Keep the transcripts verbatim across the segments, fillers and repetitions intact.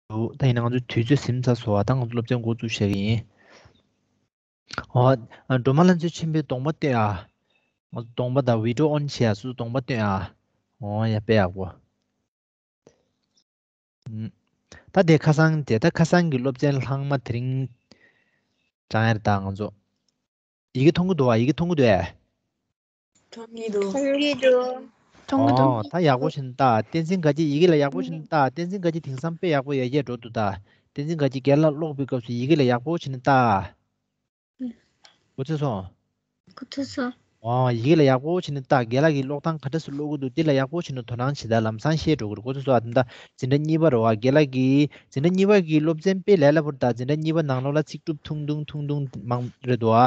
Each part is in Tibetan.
འདུག་ད་ཡིན་ན་ང་ཚོ་དུས་ཚོད་ཟིན་ཚར་སོང་བ། ད་ང་ཚོ་སློབ་ཚན་འགོ་བཙུགས་བྱ་གི་ཡིན། འོ། སྒྲོལ་མ་ལྷ་མཛེས་ཆེན་པོའི་གདོང་པ་སྟོན་ཨ། ང་ཚོ་གདོང་པ་དང་བི་ཌིའོ་ཨོན་བྱེད་ཨ། སོ་སོ་གདོང་པ་སྟོན་ཨ། འོ་ཡ། དཔེ་ཡག་པོ། ད་དེ་ཁ་སང་དེ་ད་ཁ་སང་གི་སློབ་ཚན་ལྷག་མ་དེ་རིང་སྦྱང་ཡར་ད་ང་ཚོ། ཡི་གེ་མཐོང་གི་འདུག་བ། ཡི་གེ་མཐོང་གི་འདུག་ཨེ། མཐོང་གི་འདུག་མཐོང་གི་འདུག་མཐོང་གི་འདུག་ཨོ། ད་ཡག་པོ་བྱས་ནས་ལྟ། བསྟན་འཛིན་དགའ་སྐྱིད་ཡི་གེ་ལ་ཡག་པོ་བྱས་ནས་ལྟ། བསྟན་འཛིན་དགའ་སྐྱིད་དེང་སང་དཔེ་ཡག་པོ་ཡར་རྒྱས་འགྲོ་འདུག་ད། བསྟན་འཛིན་དགའ་སྐྱིད་རྒན་ལགས་ཀློག་པའི་སྐབས་སུ་ཡི་གེ་ལ་ཡག་པོ་བྱས་ནས་ལྟ། གོ་ཚོད་སོང་། གོ་ཚོད་སོང་། ཨོ། ཡི་གེ་ལ་ཡག་པོ་བྱས་ནས་ལྟ། རྒན་ལགས་ཀྱིས་ཀློག་སྟངས་ག་འདྲ་སེ་ཀློག་གི་འདུག་དེ་ལ་ཡག་པོ་བྱས་ནས་དོ་སྣང་བྱེད་ད། ལམ་སང་ཤེས་འགྲོ་གི་རེད། གོ་ཚོད་སོང་ཨ། དེ་འདྲ་འཛིན་གྲྭ་གཉིས་པ་རེད་བ། རྒན་ལགས་ཀྱིས་འཛིན་གྲྭ་གཉིས་པ་གི་སློབ་ཚན་དཔེ་ལས་སླ་པོ་རེད་ད། འཛིན་གྲྭ་གཉིས་པ་ནང་ལོགས་ལ་ཚིག་གྲུབ་ཐུང་ཐུང་ཐུང་ཐུང་མང་རེད་འདུག་ཨ།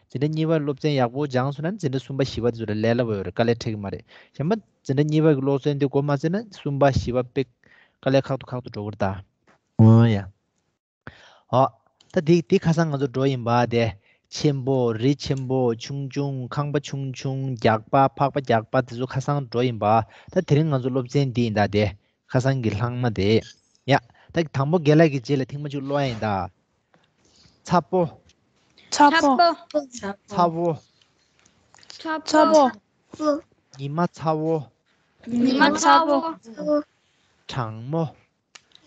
འཛིན་གྲྭ་གཉིས་པ་སློབ་ཚན་ཡག་པོ་སྦྱངས་སོང་ན་འཛིན་གྲྭ་གསུམ་པ་བཞི་པ་དེ་ཚོ་ལ་ལས་སླ་པོ་ཡོད་རེད། དཀའ་ལས་འཕྲད་ཀྱི་མ་རེད། གཞན་པ་འཛིན་གྲྭ་གཉིས་པ་གི་སློབ་ཚན་དེ་འགོ་མ་བཙུགས་ན་གསུམ་པ་བཞི་པ་དཔེ་དཀའ་ལས་ཁག་ཏུ་ཁག་ཏུ་འགྲོ་གི་རེད་ད། འོ་ཡ། ཨོ། ད་འདི་འདི་ཁ་སང་ང་ཚོ་འགྲོ་ཡིན་པ་དེ། ཆེན་པོ། རི་ཆེན་པོ། ཆུང་ཆུང་། ཁང་པ་ཆུང་ཆུང་། རྒྱགས་པ། ཕག་པ་རྒྱགས་པ། དེ་ཚོ་ཁ་སང་འགྲོ་ཡིན་པ། ད་དེ་རིང་ང་ཚོ་སློབ་ཚན་འདི་ཡིན་ད་དེ། ཁ་སང་གི་ལྷག་མ་དེ། ཡ། ད་དང་པོ་རྒན་ལགས་ཀྱི་རྗེས་ལ་ཐེངས་མ་གཅིག་ཀློག་ཡ་ཡིན་ད། ཚ་པོ། ཚ་པོ། ཚ་བོ། ཚ་བོ། ཉི་མ་ཚ་བོ། ཉི་མ་ཚ་བོ། གྲང་མོ།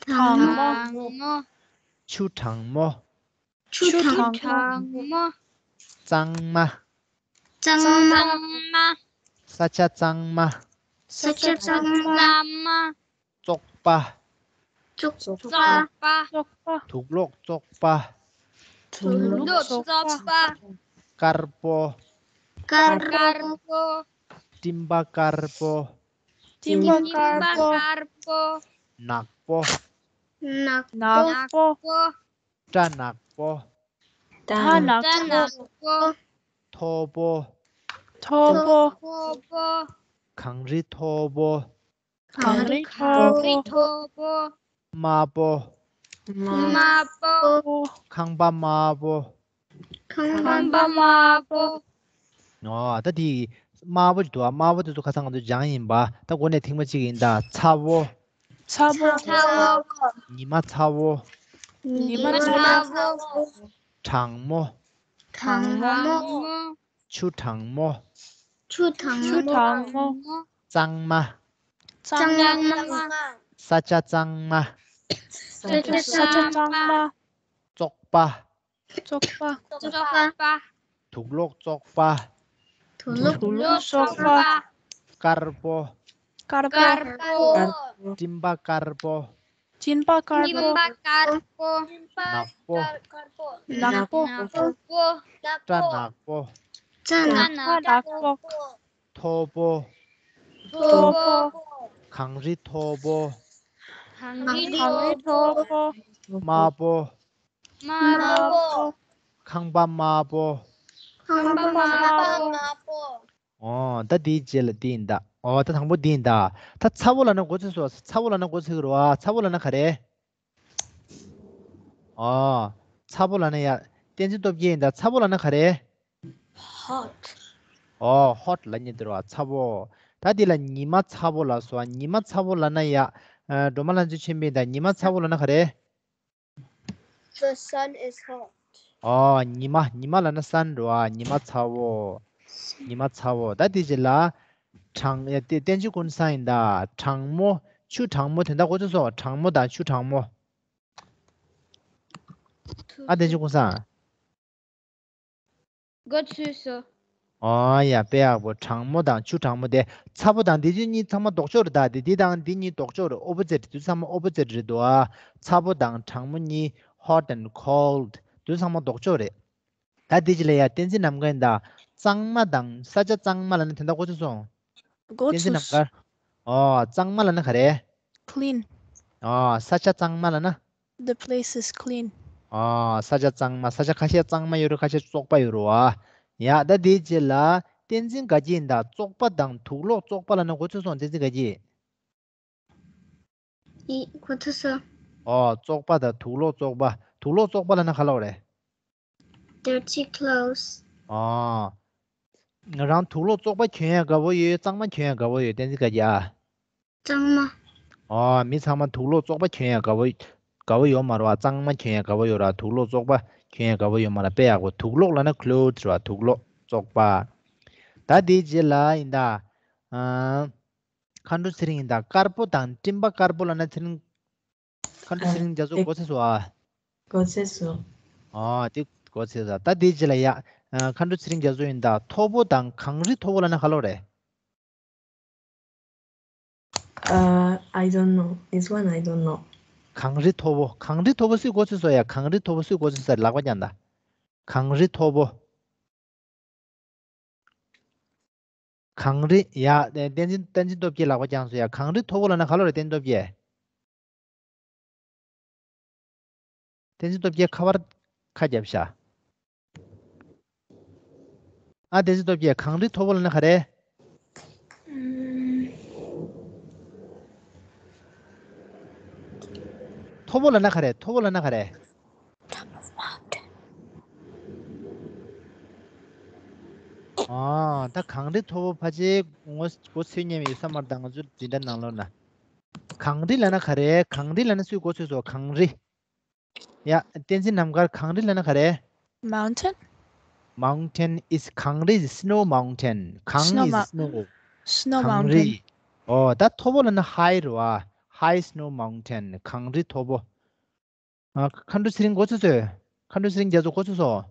གྲང་མོ། ཆུ་གྲང་མོ། ཆུ་གྲང་མོ། གཙང་མ། གཙང་མ། ས་ཆ་གཙང་མ། ས་ཆ་གཙང་མ། བཙོག་པ། བཙོག་པ། དུག་ལོག་བཙོག་པ། དུག་ལོག་བཙོག་པ། དཀར་པོ། དཀར་པོ། སྤྲིན་པ་དཀར་པོ། སྤྲིན་པ་དཀར་པོ། ནག་པོ། ནག་པོ། སྐྲ་ནག་པོ། སྐྲ་ནག་པོ། མཐོ་པོ། མཐོ་པོ། གངས་རི་མཐོ་པོ། གངས་རི་མཐོ་པོ། དམར་པོ། དམར་པོ། ཁང་པ་དམར་པོ། ཁང་པ་དམར་པོ། ཨོ། ད་དེ་དམར་པོ་ཅིག་འདུག་ཨ། དམར་པོ་དེ་ཚོ་ཁ་སང་ང་ཚོ་སྦྱངས་ཡིན་པ། ད་འགོ་ནས་ཐེངས་མ་གཅིག་ཡིན་ད། ཚ་བོ། ཚ་བོ། ཚ་བོ། ཉི་མ་ཚ་བོ། ཉི་མ་ཚ་བོ། གྲང་མོ། གྲང་མོ། ཆུ་གྲང་མོ། ཆུ་གྲང་མོ། ཆུ་གྲང་མོ། གཙང་མ། གཙང་མ། ས་ཆ་གཙང་མ། ས་ཆ་གཙང་མ། བཙོག་པ། བཙོག་པ། བཙོག་པ། དུག་ལོག་བཙོག་པ། དུག་ལོག་བཙོག་པ། དཀར་པོ། དཀར་པོ། སྤྲིན་པ་དཀར་པོ། སྤྲིན་པ་དཀར་པོ། ནག་པོ། ནག་པོ། སྐྲ་ནག་པོ། སྐྲ་ནག་པོ། མཐོ་པོ། མཐོ་པོ། གངས་རི་མཐོ་པོ། གངས་རི་མཐོ་པོ། དམར་པོ། དམར་པོ། ཁང་པ་དམར་པོ། ཁང་པ་དམར་པོ། ཨོ། ད་དེའི་རྗེས་ལ་འདི་ཡིན་ད། ཨོ། ད་དང་པོ་འདི་ཡིན་ད། ད་ཚ་བོ་ལབ་ན་གོ་ཚོད་སོང་། ཚ་བོ་ལབ་ན་གོ་ཚོད་ཀྱི་རེད་བ། ཚ་བོ་ལབ་ན་ག་རེ། ཨོ། ཚ་བོ་ལབ་ན་ཡ། བསྟན་འཛིན་སྟོབས་རྒྱལ་ཡིན་ད། ཚ་བོ་ལབ་ན་ག་རེ། Hot. ཨོ། hot ལབ་ཉེ་འདི་རེད་བ། ཚ་བོ། ད་འདི་ལ་ཉི་མ་ཚ་བོ་ལབ་སོང་བ། ཉི་མ་ཚ་བོ་ལབ་ན་ཡ། ཨ། སྒྲོལ་མ་ལྷ་མཛེས་ཆོས་འཕེལ་ཡིན་ད། ཉི་མ་ཚ་བོ་ལབ་ན་ག་རེ། The sun is hot. ཨོ། ཉི་མ། ཉི་མ་ལབ་ན་sun རེད་བ། ཉི་མ་ཚ་བོ། ཉི་མ་ཚ་བོ། ད་དེ་རྗེས་ལ། གྲང་། ཡ། དེ་བསྟན་འཛིན་ཀུན་བཟང་ཡིན་ད། གྲང་མོ། ཆུ་གྲང་མོ། དེ་འདྲ་གོ་ཚོད་སོང་། གྲང་མོ་དང་ཆུ་གྲང་མོ། ཨ། བསྟན་འཛིན་ཀུན་བཟང་། གོ་ཚོད་སོང་། ཨོ་ཡ། དཔེ་ཡག་པོ། གྲང་མོ་དང་ཆུ་གྲང་མོ་དེ། ཚ་བོ་དང་དེ་ཚོ་གཉིས་ཚང་མ་ལྡོག་ཕྱོགས་རེད་ད། དེ་དེ་དང་དེ་གཉིས་ལྡོག་ཕྱོགས་རེད། opposite། དེ་ཚང་མ་opposite རེད་འདུག་ཨ། ཚ་བོ་དང་གྲང་མོ་གཉིས། hot and cold། དེ་ཚང་མ་ལྡོག་ཕྱོགས་རེད། ད་དེ་རྗེས་ལ་ཡ། བསྟན་འཛིན་ནམ་མཁའ་ཡིན་ད། གཙང་མ་དང་ས་ཆ་གཙང་མ་ལབ་ན་དེ་འདྲ་གོ་ཚོད་སོང་། གོ་བསྟན་འཛིན་ཚོད་ནམ་མཁའ། ཨོ། གཙང་མ་ལབ་ན་ག་རེ། Clean. ཨོ། ས་ཆ་གཙང་མ་ལབ་ན། The place is clean. ཨོ། ས་ཆ་གཙང་མ། ས་ཆ་ཁ་ཤས་གཙང་མ་ཡོད་རེད། ཁ་ཤས་བཙོག་པ་ཡོད་རེད་བ། ཡ། ད་དེའི་རྗེས་ལ་བསྟན་འཛིན་དགའ་སྐྱིད་ཡིན་ད། བཙོག་པ་དང་དུག་ལོག་བཙོག་པ་ལབ་ན་གོ་ཚོད་སོང་། བསྟན་འཛིན་དགའ་སྐྱིད། ཨི། གོ་ཚོད་སོང་། ཨོ། བཙོག་པ་དང་དུག་ལོག་བཙོག་པ། དུག་ལོག་བཙོག་པ་ལབ་ན་ག་ལབ་རེད། Dirty clothes. ཨོ། ང་རང་དུག་ལོག་བཙོག་པ་གྱོན་ཡ་དགའ་པོ་ཡོད། གཙང་མ་གྱོན་ཡ་དགའ་པོ་ཡོད། བསྟན་འཛིན་དགའ་སྐྱིད་ཨ། གཙང་མ། ཨོ། མི་ཚང་མ་དུག་ལོག་བཙོག་པ་གྱོན་ཡ་དགའ་པོ། དགའ་བོ་ཡོད་མ་རེད་བ། གཙང་མ་གྱོན་ཡ་དགའ་བོ་ཡོད་ར། དུག་ལོག་བཙོག་པ་གྱོན་ཡ་དགའ་བོ་ཡོད་མ་ར། དཔེ་ཡག་པོ། དུག་ལོག་ལབ་ན་clothes་རེད་བ། དུག་ལོག་བཙོག་པ། ད་དེའི་རྗེས་ལ་ཡིན་ད། ཨ། མཁའ་འགྲོ་ཚེ་རིང་ཡིན་ད། དཀར་པོ་དང་སྤྲིན་པ་དཀར་པོ་ལབ་ན་ཚེ་རིང་། མཁའ་འགྲོ་ཚེ་རིང་རྒྱ་མཚོ་གོ་ཚོད་སོང་ཨ། གོ་ཚོད་སོང་། ཨ། དེ་གོ་ཚོད་སོང་། ད་དེའི་རྗེས་ལ་ཡ། ཨ། མཁའ་འགྲོ་ཚེ་རིང་རྒྱ་མཚོ་ཡིན་ད། མཐོ་པོ་དང་གངས་རི་མཐོ་པོ་ལབ་ན་ག་ལབ་རེད། Uh, I don't know. This one I don't know. གངས་རི་མཐོ་པོ། གངས་རི་མཐོ་པོ་སུས་གོ་ཚོད་སོང་ཡ། གངས་རི་མཐོ་པོ་སུས་གོ་ཚོད་སོང་། ལག་པ་བརྐྱངས་དང་། གངས་རི་མཐོ་པོ། གངས་རི་ཡ། བསྟན་འཛིན་བསྟན་འཛིན་སྟོབས་རྒྱལ་ལག་པ་བརྐྱངས་སོང་ཡ། གངས་རི་མཐོ་པོ་ལབ་ན་ག་ལབ་རེད། བསྟན་འཛིན་སྟོབས་རྒྱལ། བསྟན་འཛིན་སྟོབས་རྒྱལ་ཁ་པར་ཁ་བརྒྱབ་ཤག་ཨ། བསྟན་འཛིན་སྟོབས་རྒྱལ། གངས་རི་མཐོ་པོ་ལབ་ན་ག་རེ། ཨུམ། མཐོ་པོ་ལབ་ན་ག་རེ། མཐོ་པོ་ལབ་ན་ག་རེ། ཨ། ད་གངས་རི་མཐོ་པོ་ཕལ་ཆེར་ངོ་གོ་ཚོད་ཉན་ཡོད་ས་མ་རེད། ད་ང་ཚོའི་འཛིན་གྲྭ་ནང་ལོགས་ན། གངས་རི་ལབ་ན་ག་རེ། གངས་རི་ལབ་ན་སུས་གོ་ཚོད་སོང་། གངས་རི། ཡ། བསྟན་འཛིན་རྣམ་དཀར། གངས་རི་ལབ་ན་ག་རེ། Mountain. Mountain is གངས་རི་is snow mountain. གངས་Snow is mou- snow. Snow གངས་རི། Mountain. ཨོ། ད་མཐོ་པོ་ལབ་ན་high རེད་བ། High snow mountain. གངས་རི་མཐོ་པོ། ཨ། མཁའ་འགྲོ་ཚེ་རིང་གོ་ཚོད་སོང་། མཁའ་འགྲོ་ཚེ་རིང་རྒྱ་མཚོ་གོ་ཚོད་སོང་།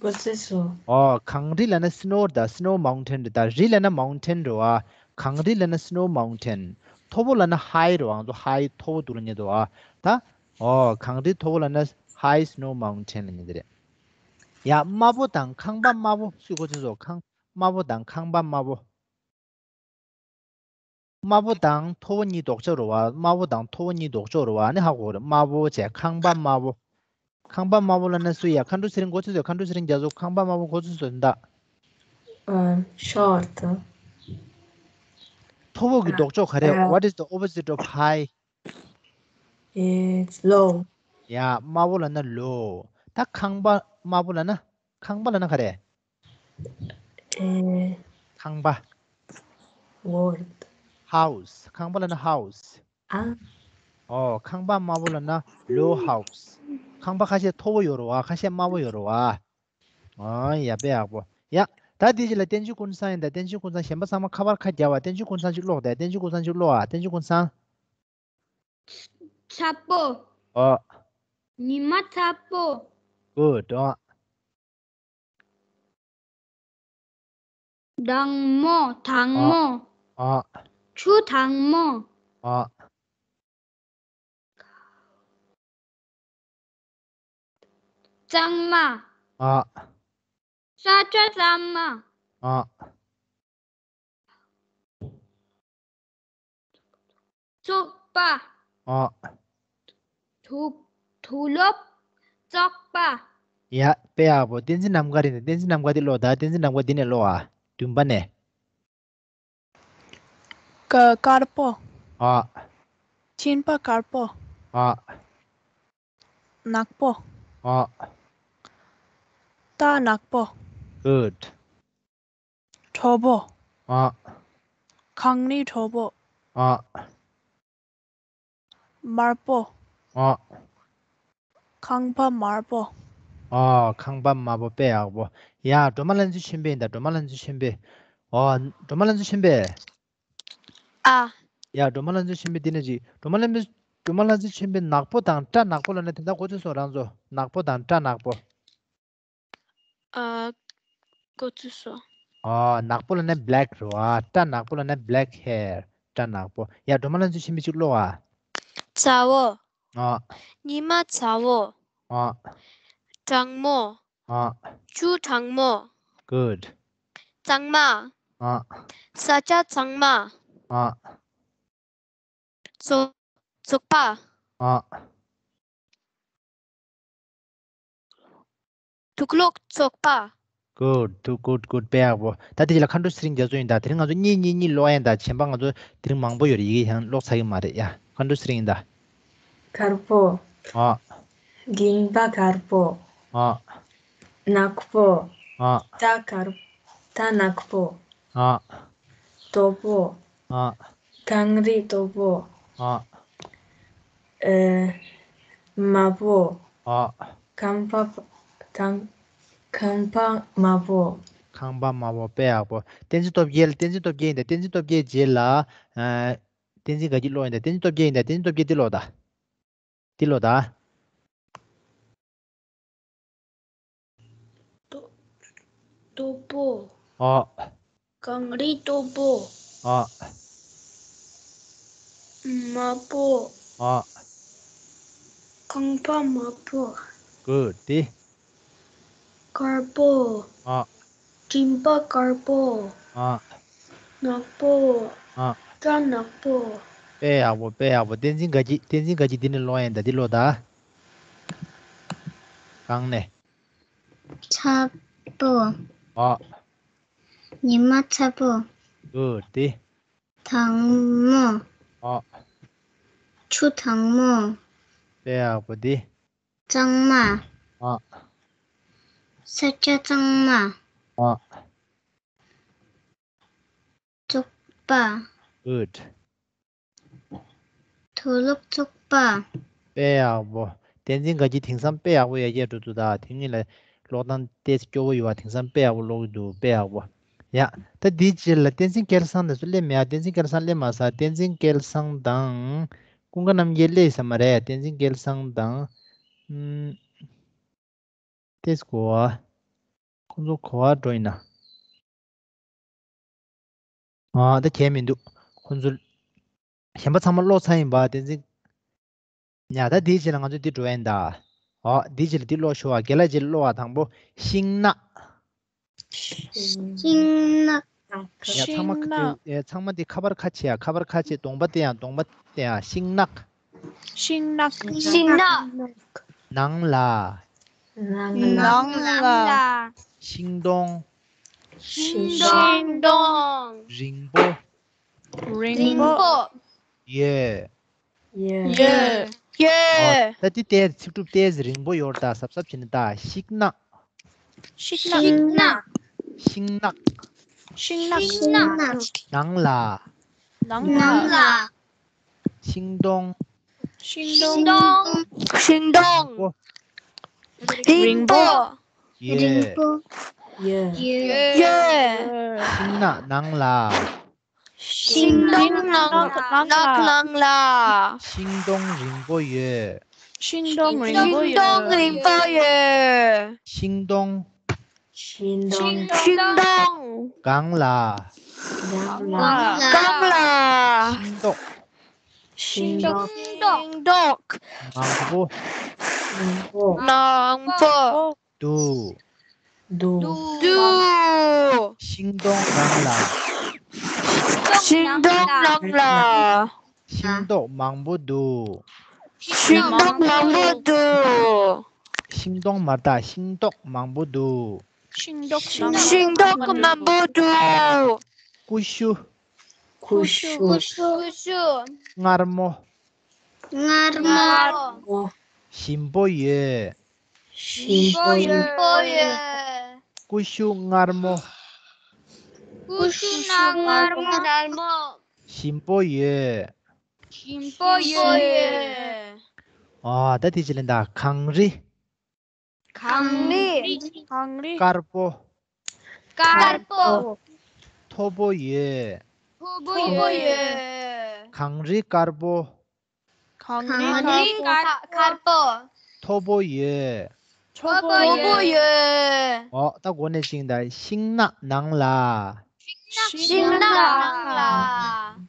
གོ་ཚོད་སོང་། ཨོ། གངས་རི་ལབ་ན་snow་རེད་ད། snow mountain་རེད་ད། རི་ལབ་ན་mountain་རེད་བ། གངས་རི་ལབ་ན་snow mountain། མཐོ་པོ་ལབ་ན་high་རེད་བ། ང་ཚོ་high་མཐོ་པོ་འདུག་ལབ་ཉན་འདུག་བ། ད། ཨོ། གངས་རི་མཐོ་པོ་ལབ་ན་high snow mountain་ལབ་ཉན་འདི་རེད། ཡ། དམར་པོ་དང་ཁང་པ་དམར་པོ་སུས་གོ་ཚོད་སོང་། ཁང་། དམར་པོ་དང་ཁང་པ་དམར་པོ། དམར་པོ་དང་མཐོ་པོ་གཉིས་ལྡོག་ཕྱོགས་རེད་བ། དམར་པོ་དང་མཐོ་པོ་གཉིས་ལྡོག་ཕྱོགས་རེད་བ། ཨ་ནི་ཧ་གོ་རེད། དམར་པོ་བྱས་ཁང་པ་དམར་པོ། ཁང་པ་དམར་པོ་ལབ་ན་སུ་ཡ། མཁའ་འགྲོ་ཚེ་རིང་གོ་ཚོད་སོང་། མཁའ་འགྲོ་ཚེ་རིང་རྒྱ་མཚོ་ཁང་པ་དམར་པོ་གོ་ཚོད་སོང་ད། Um, short. མཐོ་པོ་གི་ལྡོག་ཕྱོགས་ག་རེ། uh, What is the opposite of high? It's low. ཡ། དམའ་བོ་ལབ་ན་low། ད་ཁང་པ་དམའ་བོ་ལབ་ན། ཁང་པ་ལབ་ན་ག་རེ། ཨེ། ཁང་པ། Word. House. ཁང་པ་ལབ་ན་house. ཨ། ཨོ། ཁང་པ་དམའ་བོ་ལབ་ན་low house. ཁང་པ་ཁ་ཤས་མཐོ་བོ་ཡོད་རེད་བ། ཁ་ཤས་དམའ་བོ་ཡོད་རེད་བ། ཨོ། ཡ། དཔེ་ཡག་པོ། ཡ། ད་དེ་རྗེས་ལ་བསྟན་ཆོས་ཀུན་བཟང་ཡིན་ད། བསྟན་ཆོས་ཀུན་བཟང་། གཞན་པ་ཚང་མ་ཁ་པར་ཁ་རྒྱབ་པ། བསྟན་ཆོས་ཀུན་བཟང་ཅིག་ཀློག་དེ། བསྟན་ཆོས་ཀུན་བཟང་ཅིག་ཀློག་ཨ། བསྟན་ཆོས་ཀུན་བཟང་། ཚ་པོ། ཨོ། ཉི་མ་ཚ་པོ། Good. ཨོ། དྭངས་མོ། དྭངས་མོ། ཨོ། ཆུ་དྭངས་མོ། ཨོ། གཙང་མ། ཨོ། ས་ཆ་གཙང་མ། ཨོ། བཙོག་པ། ཨོ། དུག་དུག་ལོག་བཙོག་པ། ཡ། དཔེ་ཡག་པོ། བསྟན་འཛིན་རྣམ་དཀར་ཡིན་ད། བསྟན་འཛིན་རྣམ་དཀར་འདི་ཀློག་ད། བསྟན་འཛིན་རྣམ་དཀར་འདི་ནས་ཀློག་ཨ། བདུན་པ་ནས། ཀ་དཀར་པོ། ཨོ། སྤྱིན་པ་དཀར་པོ། ཨོ། ནག་པོ། ཨོ། རྟ་ནག་པོ། Good. གྲོགས་པོ། ཨོ། གངས་རི་གྲོགས་པོ། ཨོ། དམར་པོ། ཨོ། ཁང་པ་དམར་པོ། ཨོ། ཁང་པ་དམར་པོ། དཔེ་ཡག་པོ། ཡ། སྒྲོལ་མ་ལྷ་མཛེས་ཆེན་པོ་ཡིན་ད། སྒྲོལ་མ་ལྷ་མཛེས་ཆེན་པོ། ཨོ། སྒྲོལ་མ་ལྷ་མཛེས་ཆེན་པོ། ཨ། ཡ། སྒྲོལ་མ་ལྷ་མཛེས་ཆེན་པོ་འདི་ནས་ཅིག་སྒྲོལ་མ་ལྷ་མཛེས། སྒྲོལ་མ་ལྷ་མཛེས་ཆེན་པོ། ནག་པོ་དང་སྐྲ་ནག་པོ་ལབ་ན་དེ་འདྲ་གོ་ཚོད་སོང་རང་ཚོ། ནག་པོ་དང་སྐྲ་ནག་པོ། ཨ། གོ་ཚོད་སོང་། ཨ། ནག་པོ་ལབ་ན་black རེད་བ། སྐྲ་ནག་པོ་ལབ་ན་black hair. སྐྲ་ནག་པོ། ཡ། སྒྲོལ་མ་ལྷ་མཛེས་ཆེན་པོ་ཅིག་ཀློག་ཨ། ཚ་བོ། ཨ། ཉི་མ་ཚ་བོ། ཨ། གྲང་མོ། ཨ། ཆུ་གྲང་མོ། Good. གཙང་མ། ཨ། ས་ཆ་གཙང་མ། ཨ། བཙོག་བཙོག་པ། ཨ། དུག་ལོག་བཙོག་པ། Good, good, good, good. དཔེ་ཡག་པོ། ད་དེ་རྗེས་ལ་མཁའ་འགྲོ་ཚེ་རིང་རྒྱ་མཚོ་ཡིན་ད། དེ་རིང་ང་ཚོ་གཉིས་གཉིས་གཉིས་ཀློག་ཡིན་ད། གཞན་པ་ང་ཚོ་དེ་རིང་མང་པོ་ཡོད་རེད། ཡི་གེ་ཡང་ཀློག་ཚར་གི་མ་རེད་ཡ། མཁའ་འགྲོ་ཚེ་རིང་ཡིན་ད། དཀར་པོ། ཨ། མགྲིན་པ་དཀར་པོ། ཨ། ནག་པོ། ཨ། རྟ་དཀར། རྟ་ནག་པོ། ཨ། དོ་པོ། ཨ། གངས་རི་དོ་པོ། ཨ། ཨེ། དམར་པོ། ཨ། ཁང་པ། ཁང་། ཁང་པ་དམར་པོ། ཁང་པ་དམར་པོ། དཔེ་ཡག་པོ། བསྟན་འཛིན་སྟོབས་རྒྱལ། བསྟན་འཛིན་སྟོབས་རྒྱལ་ཡིན་ད། བསྟན་འཛིན་སྟོབས་རྒྱལ་རྗེས་ལ། ཨ། བསྟན་འཛིན་དགའ་སྐྱིད་ཀློག་ཡིན་ད། བསྟན་འཛིན་སྟོབས་རྒྱལ་ཡིན་ད། བསྟན་འཛིན་སྟོབས་རྒྱལ་འདི་ཀློག་ད། འདི་ཀློག་ད། སྟོ། སྟོབས་པོ། ཨ། གངས་རི་སྟོབས་པོ། ཨ། དམར་པོ། ཨ། ཁང་པ་དམར་པོ། གུཌ། དེ། དཀར་པོ། ཨ། མགྲིན་པ་དཀར་པོ། ཨ། ནག་པོ། ཨ། སྐྲ་ནག་པོ། དཔེ་ཡག་པོ། དཔེ་ཡག་པོ། བསྟན་འཛིན་དགའ་སྐྱིད། བསྟན་འཛིན་དགའ་སྐྱིད་འདི་ནས་ཀློག་ཡིན་ད། འདི་ཀློག་ད། གང་ནས། ཚ་པོ། ཨ། ཉི་མ་ཚ་པོ། གུཌ། དེ། དྭངས་མོ། ཨ། ཆུ་དྭངས་མོ། དཔེ་ཡག་པོ། དེ། གཙང་མ། ཨ། ས་ཆ་གཙང་མ། ཨ། བཙོག་པ། གུཌ། དུག་ལོག་བཙོག་པ། དཔེ་ཡག་པོ། བསྟན་འཛིན་དགའ་སྐྱིད་དེང་སང་དཔེ་ཡག་པོ་ཡར་རྒྱས་འགྲོ་འདུག་ད། དེ་ཉིད་ལ་ཀློག་སྟངས་ཏོག་ཙམ་སྐྱོ་བོ་ཡོད་པ། དེང་སང་དཔེ་ཡག་པོ་ཀློག་གི་འདུག། དཔེ་ཡག་པོ། ཡ། ད་འདིའི་རྗེས་ལ་བསྟན་འཛིན་སྐལ་བཟང་དེ་ཚོ་སླེབས་མེད་ཨ། བསྟན་འཛིན་སྐལ་བཟང་སླེབས་མ་སོང་། བསྟན་འཛིན་སྐལ་བཟང་དང་། ཀུན་དགའ་རྣམ་རྒྱལ་སླེབས་ས་མ་རེད། བསྟན་འཛིན་སྐལ་བཟང་དང་། ཨུམ། ཏོག་ཙམ་གོ་བ། ཁོང་ཚོ་གོ་བ་འགྲོ་ཡིན་ན། ཨ། ད་གལ་མི་འདུག། ཁོང་ཚོ། གཞན་པ་ཚང་མ་ཀློག་ཚར་ཡིན་པ། བསྟན་འཛིན། ཡ། ད་འདིའི་རྗེས་ལ་ང་ཚོ་འདི་འགྲོ་ཡིན་ད། ཨོ། འདིའི་རྗེས་ལ་འདི་ཀློག་ཤོག་ཨ། རྒན་ལགས་རྗེས་ལ་ཀློག་ཨ། དང་པོ། ཤིང་ནགས། ཤིང་ནགས། ཡ། ཚང་མ། ཤིང་ནགས། ཨེ། ཚང་མ་འདི་ཁ་པར་ཁ་ཕྱེ་ཡ། ཁ་པར་ཁ་ཕྱེ། གདོང་པ་བསྟན་ཡ། གདོང་པ་བསྟན་ཡ། ཤིང་ནགས། ཤིང་ནགས། ཤིང་ནགས། ནང་ལ། ནང་ལ། ཤིང་སྡོང་། ཤིང་སྡོང་། རིང་པོ། རིང་པོ། ཡོད། ཡོད། ཡོད། ཨོ། ད་འདི་ཏོག་ཙམ་ཚིག་གྲུབ་ཏོག་ཙམ་རིང་པོ་ཡོད་ད། གཟབ་གཟབ་བྱས་ནས་ད། ཤིང་ནགས། ཤིང་ནགས། ཤིང་ནགས། ཤིང་ནགས། ནང་ལ། ནང་ལ། ཤིང་སྡོང་། ཤིང་སྡོང་། ཤིང་སྡོང་། རིང་པོ། རིང་པོ། ཡོད། ཡོད། ཡོད། ཤིང་ནགས་ནང་ལ། ཤིང་སྡོང་ནང་ལ། ཤིང་སྡོང་རིང་པོ་ཡོད། ཤིང་སྡོང་རིང་པོ་ཡོད། ཤིང་སྡོང་རིང་པོ་ཡོད། ཤིང་སྡོང་། ཤིང་སྡོང་། ཤིང་སྡོང་། སྒང་ལ། སྒང་ལ། སྒང་ལ། ཤིང་ཏོག་ཤིང་ཏོག་ཤིང་ཏོག་མང་པོ། མང་པོ། མང་པོ། འདུག་འདུག་འདུག་ཤིང་སྡོང་ནང་ལ། ཤིང་སྡོང་ནང་ལ། ཤིང་ཏོག་མང་པོ་འདུག་ཤིང་ཏོག་མང་པོ་འདུག་ཤིང་སྡོང་མ་རེད་ད། ཤིང་ཏོག་མང་པོ་འདུག་ཤིང་ཏོག་མང་པོ་འདུག་ཀུ་ཤུ། ཀུ་ཤུ། ཀུ་ཤུ། ཀུ་ཤུ། མངར་མོ། མངར་མོ། ཞིམ་པོ་ཡོད། ཞིམ་པོ་ཡོད། ཀུ་ཤུ་མངར་མོ། ཀུ་ཤུ་མངར་མོ། མངར་མོ། ཞིམ་པོ་ཡོད། ཞིམ་པོ་ཡོད། ཨ། ད་དེ་ཅི་ལེན་ད། གངས་རི། གངས་རི། གངས་རི། དཀར་པོ། དཀར་པོ། མཐོ་པོ་ཡོད། མཐོ་པོ་ཡོད། གངས་རི་དཀར་པོ། གངས་རི་དཀར་པོ། དཀར་པོ། མཐོ་པོ་ཡོད། མཐོ་པོ་ཡོད། ཨོ། ད་འགོ་ནས་ཅིག་ད། ཤིང་ནགས་ནང་ལ། ཤིང་ནགས་ནང་ལ།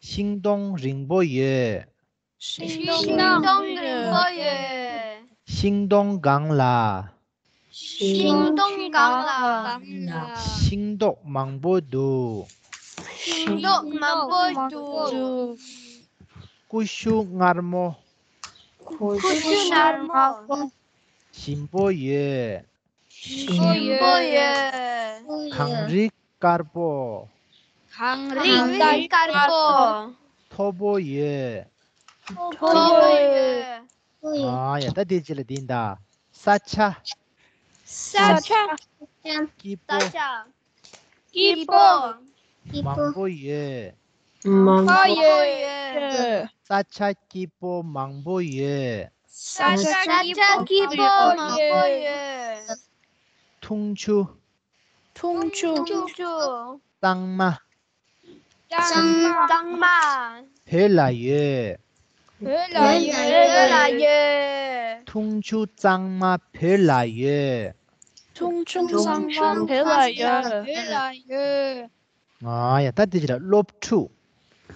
ཤིང་སྡོང་རིང་པོ་ཡོད། ཤིང་སྡོང་རིང་པོ་ཡོད། ཤིང་སྡོང་སྒང་ལ། ཤིང་སྡོང་སྒང་ལ། ཤིང་ཏོག་མང་པོ་འདུག་ཤིང་ཏོག་མང་པོ་འདུག་ཀུ་ཤུ་མངར་མོ། ཀུ་ཤུ་མངར་མོ། ཞིམ་པོ་ཡོད། ཞིམ་པོ་ཡོད། གངས་རི་དཀར་པོ། གངས་རི་དཀར་པོ། མཐོ་པོ་ཡོད། མཐོ་པོ་ཡོད། ཨ་ཡ། ད་དེ་ཅི་ལ་དེ་ཡིན་ད། ས་ཆ། ས་ཆ། སྐྱིད་པོ། ས་ཆ། སྐྱིད་པོ། མང་པོ་ཡོད། མང་པོ་ཡོད། ས་ཆ་སྐྱིད་པོ་མང་པོ་ཡོད། ས་ཆ་སྐྱིད་པོ་མང་པོ་ཡོད། འཐུང་ཆུ། འཐུང་ཆུ། གཙང་མ། གཙང་མ། བོད་ལ་ཡོད། བོད་ལ་ཡོད། འཐུང་ཆུ་གཙང་མ་བོད་ལ་ཡོད། འཐུང་ཆུ་གཙང་མ་བོད་ལ་ཡོད། ཨ་ཡ། ད་དེ་ཅི་ལ། སློབ་ཕྲུག་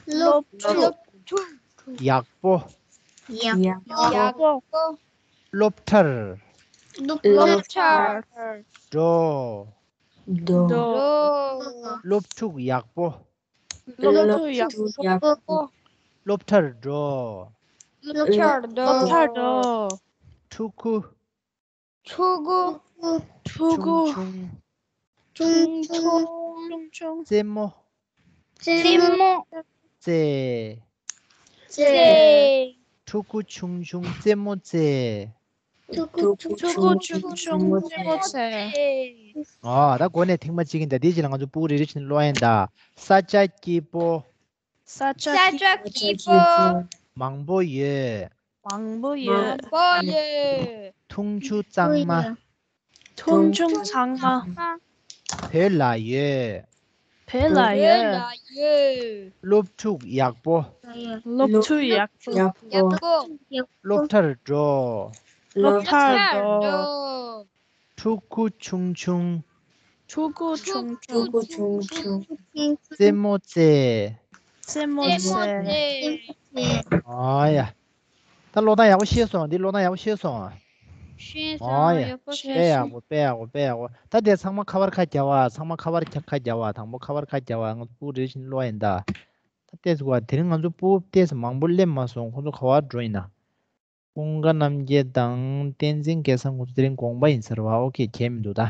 སློབ་ཕྲུག་ཡག་པོ། ཡག་པོ། སློབ་གྲྭར། སློབ་གྲྭར། འགྲོ། འགྲོ། སློབ་ཕྲུག་ཡག་པོ། སློབ་ཕྲུག་ཡག་པོ། སློབ་གྲྭར་འགྲོ། སློབ་གྲྭར་འགྲོ། ཕྲུ་གུ། ཕྲུ་གུ། ཕྲུ་གུ། ཆུང་ཆུང་། ཆུང་ཆུང་། རྩེད་མོ། རྩེད་མོ། རྩེ། རྩེ། ཕྲུ་གུ་ཆུང་ཆུང་རྩེད་མོ་རྩེ། ཕྲུ་གུ་ཆུང་ཆུང་རྩེད་མོ་རྩེ། ཨ། ད་འགོ་ནས་ཐེངས་མ་གཅིག་ཡིན་ད། དེའི་རྗེས་ལ་ང་ཚོ་ཕྲུ་གུ་རེ་རེ་བཞིན་ཀློག་ཡིན་ད། ས་ཆ་སྐྱིད་པོ། ས་ཆ་སྐྱིད་པོ། མང་པོ་ཡོད། མང་པོ་ཡོད། མང་པོ་ཡོད། འཐུང་ཆུ་གཙང་མ། འཐུང་ཆུ་གཙང་མ། བོད་ལ་ཡོད། བོད་ལ་ཡོད། སློབ་ཕྲུག་ཡག་པོ། སློབ་ཕྲུག་ཡག་པོ། སློབ་གྲྭར་འགྲོ། སློབ་གྲྭར་འགྲོ། ཕྲུ་གུ་ཆུང་ཆུང་། ཕྲུ་གུ་ཆུང་ཆུང་། རྩེད་མོ་རྩེ། རྩེད་མོ་རྩེ། ཨ་ཡ། ད་ཀློག་སྟངས་ཡག་པོ་ཤེས་སོང་། འདི་ཀློག་སྟངས་ཡག་པོ་ཤེས་སོང་། ཤེས་སོང་། ཨ་ཡ། ཡག་པོ་ཤེས་དཔེ་ཡག་སོང་། པོ། དཔེ་ཡག་པོ། དཔེ་ཡག་པོ། ད་དེ་ཚང་མ་ཁ་པར་ཁ་རྒྱག་པ། ཚང་མ་ཁ་པར་ཁ་རྒྱག་པ། དང་པོ་ཁ་པར་ཁ་རྒྱག་པ། ང་ཚོ་ཕྲུ་གུ་རེ་བཞིན་ཀློག་ཡིན་ད། ད་ལྟས་སུ་བ། དེ་རིང་ང་ཚོ་ཕྲུ་གུ་ལྟས་སུ་མང་པོ་སླེབས་མ་སོང་། ཁོང་ཚོ་ག་པར་འགྲོ་ཡིན་ན། ཀུན་དགའ་རྣམ་རྒྱལ་དང་བསྟན་འཛིན་སྐལ་བཟང་ཁོང་ཚོ་དེ་རིང་དགོངས་པ་ཡིན་ཟེར་བ། ཨོ་ཁེ། གལ་མི་འདུག་ད།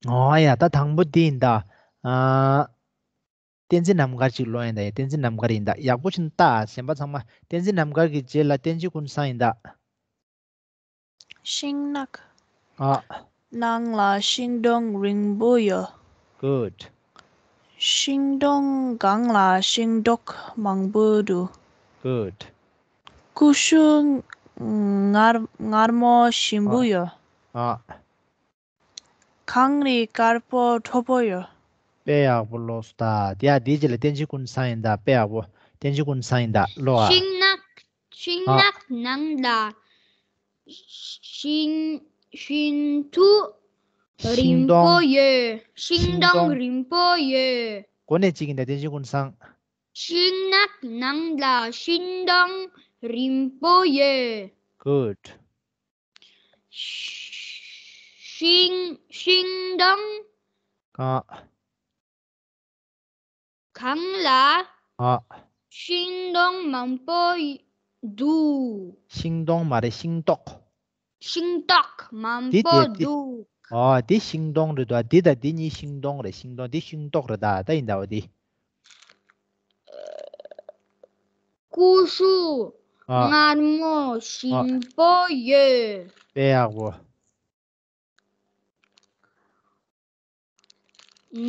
ཨོ་ཡ། ད་དང་པོ་འདི་ཡིན་ད། ཨ། བསྟན་འཛིན་རྣམ་དཀར་ཅིག་ཀློག་ཡིན་ད། ཡ། བསྟན་འཛིན་རྣམ་དཀར་ཡིན་ད། ཡག་པོ་ཞིག་ལྟ། གཞན་པ་ཚང་མ། བསྟན་འཛིན་རྣམ་དཀར་གྱི་རྗེས་ལ་བསྟན་འཛིན་ཀུན་བཟང་ཡིན་ད། ཤིང་ནགས། ཨ། ནང་ལ་ཤིང་སྡོང་རིང་པོ་ཡོད། Good. ཤིང་སྡོང་སྒང་ལ་ཤིང་ཏོག་མང་པོ་འདུག། Good. ཀུ་ཤུ་མངར་མངར་མོ་ཞིམ་པོ་ཡོད། ཨ། གངས་རི་དཀར་པོ་མཐོ་པོ་ཡོད། དཔེ་ཡག་པོ་ཀློག་སོང་ད། དེ་ཡ། དེའི་རྗེས་ལ་བསྟན་འཛིན་ཀུན་བཟང་ཡིན་ད། དཔེ་ཡག་པོ། བསྟན་འཛིན་ཀུན་བཟང་ཡིན་ད། ཀློག་ཨ། ཤིང་ནགས། ཤིང་ཨ། ནགས་ནང་ལ་ཤིང་ཤིང་འཐུ་ཤིང་རིང་སྡོང་། པོ་ཡོད། ཤིང་ཤིང་སྡོང་སྡོང་། རིང་པོ་ཡོད། འགོ་ནས་གཅིག་ཡིན་ད། བསྟན་འཛིན་ཀུན་བཟང་། ཤིང་ནགས་ནང་ལ་ཤིང་སྡོང་རིང་པོ་ཡོད། Good. ཤིང་ཤིང་སྡོང་། ཨ། གང་ལ། ཨ། ཤིང་སྡོང་མང་པོ་ཡི་འདུག། ཤིང་སྡོང་མ་རེད། ཤིང་ཏོག། ཤིང་ཏོག་མང་འདི་པོ་དེ་དེ། འདུག། ཨོ། འདི་ཤིང་སྡོང་རེད་དོ། འདི་དང་འདི་གཉིས་ཤིང་སྡོང་རེད། ཤིང་སྡོང་། འདི་ཤིང་ཏོག་རེད་ད། ད་ཡིན་ད། འོ་འདི། ཀུ་ཤུ་ཨ། མངར་མོ་ཞིམ་པོ་ཡོད། དཔེ་ཡག་པོ།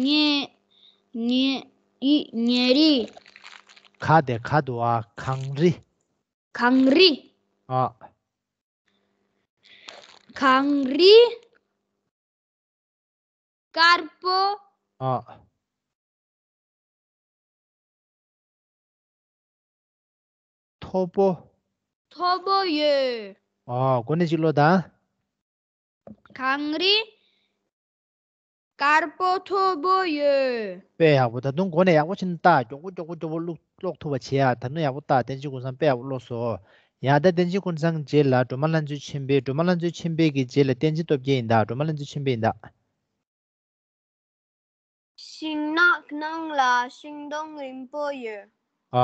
ཉེ་ཉེ་ཉེ་རི། ག་དེ་ག་འདུག་ཨ། གངས་རི། གངས་རི། ཨ། གངས་རི་དཀར་པོ། ཨ། མཐོ་པོ། མཐོ་པོ་ཡོད། ཨོ། འགོ་ནས་གཅིག་ཀློག་དང་། གངས་རི་དཀར་པོ་མཐོ་པོ་ཡོད། དཔེ་ཡག་པོ། ད་དུང་འགོ་ནས་ཡག་པོ་ཞིག་ལྟ། མགྱོགས་པོ་མགྱོགས་པོ་མགྱོགས་པོ་ཀློག་ཀློག་ཐུབ་པ་བྱེད་ཡ། ད་དུང་ཡག་པོ་ལྟ། བསྟན་འཛིན་ཀུན་བཟང་དཔེ་ཡག་པོ་ཀློག་སོང་། ཡ། ད་བསྟན་འཛིན་ཀུན་བཟང་རྗེས་ལ་སྒྲོལ་མ་ལྷ་མཛེས་ཆོས་འཕེལ། སྒྲོལ་མ་ལྷ་མཛེས་ཆོས་འཕེལ་གྱི་རྗེས་ལ་བསྟན་འཛིན་སྟོབས་རྒྱལ་ཡིན་ད། སྒྲོལ་མ་ལྷ་མཛེས་ཆོས་འཕེལ་ཡིན་ད། ཤིང་ནགས་ནང་ལ་ཤིང་སྡོང་རིང་པོ་ཡོད། ཨ།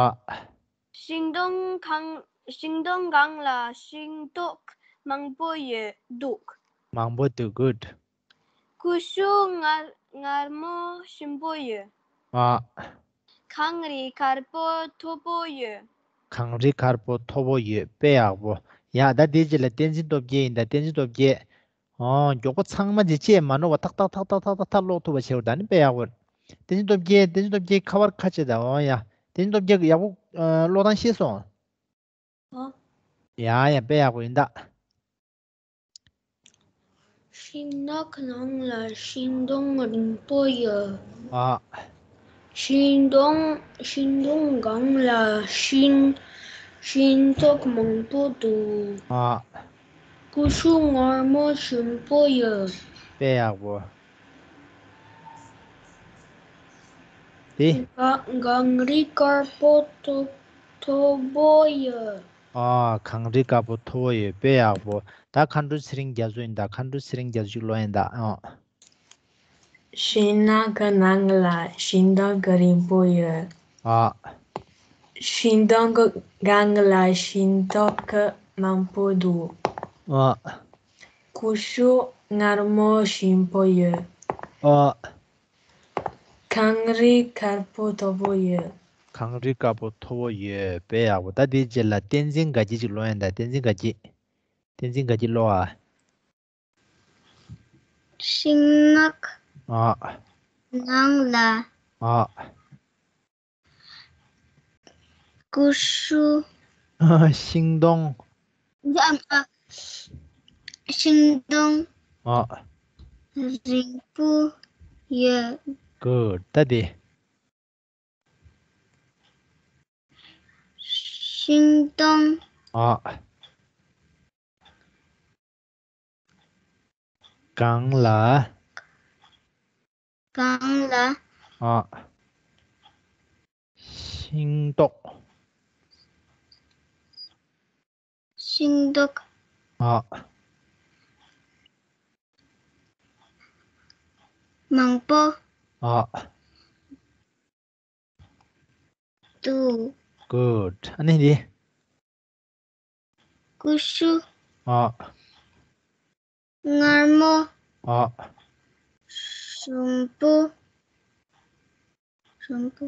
ཤིང་སྡོང་གང་། ཤིང་སྡོང་སྒང་ལ་ཤིང་ཏོག་མང་པོ་ཡོད་འདུག། མང་པོ་འདུག། Good. ཀུ་ཤུ་མངར་མངར་མོ་ཞིམ་པོ་ཡོད། ཨ། གངས་རི་དཀར་པོ་མཐོ་པོ་ཡོད། གངས་རི་དཀར་པོ་མཐོ་པོ་ཡོད། དཔེ་ཡག་པོ། ཡ། ད་དེའི་རྗེས་ལ་བསྟན་འཛིན་སྟོབས་རྒྱལ་ཡིན་ད། བསྟན་འཛིན་སྟོབས་རྒྱལ། ཨོ། མགྱོགས་པོ་ཚང་མ་ཅིག་བྱས་མ་ནོར་བ་ཐག་ཐག་ཐག་ཐག་ཐག་ཐག་ཐག་ཀློག་ཐུབ་པ་བྱེད་དགོས། ད་ནི་དཔེ་ཡག་པོ། བསྟན་འཛིན་སྟོབས་རྒྱལ། བསྟན་འཛིན་སྟོབས་རྒྱལ་ཁ་པར་ཁ་ཕྱེ་ད། ཨོ་ཡ། བསྟན་འཛིན་སྟོབས་རྒྱལ་གྱི་ཡག་པོ་ཀློག་སྟངས་ཤེས་སོང་། ཨོ། ཡ་ཡ་དཔེ་ཡག་པོ་ཡིན་ད། ཤིང་ནགས་ནང་ལ་ཤིང་སྡོང་རིང་པོ་ཡོད། ཨ། ཤིང་སྡོང་ཤིང་སྡོང་སྒང་ལ་ཤིང་ཤིང་ཏོག་མང་པོ་འདུག། ཨ། ཀུ་ཤུ་མངར་མོ་ཞིམ་པོ་ཡོད། དཔེ་ཡག་པོ། དེ། གངས་རི་དཀར་པོ་མཐོ་མཐོ་པོ་ཡོད། ཨ། གངས་རི་དཀར་པོ་མཐོ་བོ་ཡོད། དཔེ་ཡག་པོ། ད་མཁའ་འགྲོ་ཚེ་རིང་རྒྱ་མཚོ་ཡིན་ད། མཁའ་འགྲོ་ཚེ་རིང་རྒྱ་མཚོ་ཅིག་ཀློག་ཡིན་ད། ཨ། ཤིང་ནགས་ཀྱི་ནང་ལ་ཤིང་སྡོང་གི་རིང་པོ་ཡོད། ཨ། ཤིང་སྡོང་གི་སྒང་ལ་ཤིང་ཏོག་གི་མང་པོ་འདུག། ཨ། ཀུ་ཤུ་མངར་མོ་ཞིམ་པོ་ཡོད། ཨ། གངས་རི་དཀར་པོ་མཐོ་པོ་ཡོད། གངས་རི་དཀར་པོ་མཐོ་བོ་ཡོད། དཔེ་ཡག་པོ། ད་དེའི་རྗེས་ལ་བསྟན་འཛིན་དགའ་སྐྱིད་ཅིག་ཀློག་ཡིན་ད། བསྟན་འཛིན་དགའ་སྐྱིད། བསྟན་འཛིན་དགའ་སྐྱིད་ཀློག་ཨ། ཤིང་ནགས། ཨ། ནང་ལ། ཨ། ཀུ་ཤུ། ཤིང་སྡོང་། ཨ། ཤིང་སྡོང་། ཨ། རིང་པོ་ཡོད། Good. ད་དེ། ཤིང་སྡོང་། ཨ། སྒང་ལ། སྒང་ལ། ཨ། ཤིང་ཏོག། ཤིང་ཏོག། ཨ། མང་པོ། ཨ། འདུག། Good. ཨ་ནི་འདི། ཀུ་ཤུ། ཨ། མངར་མོ། ཨ། ཞིམ་པོ། ཞིམ་པོ།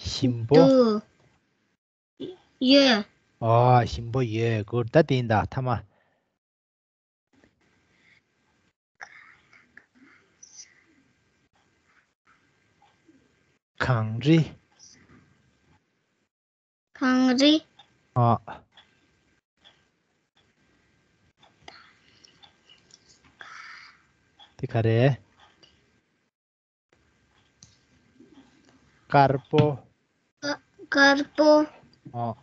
ཞིམ་པོ། འདུག། ཡོད། ཨ། ཞིམ་པོ་ཡོད། Good. ད་དེ་ཡིན་ད། ཐ་མ། གངས་རི། གངས་རི། ཨ། དེ་ག་རེ། དཀར་པོ། དཀར་པོ། ཨ།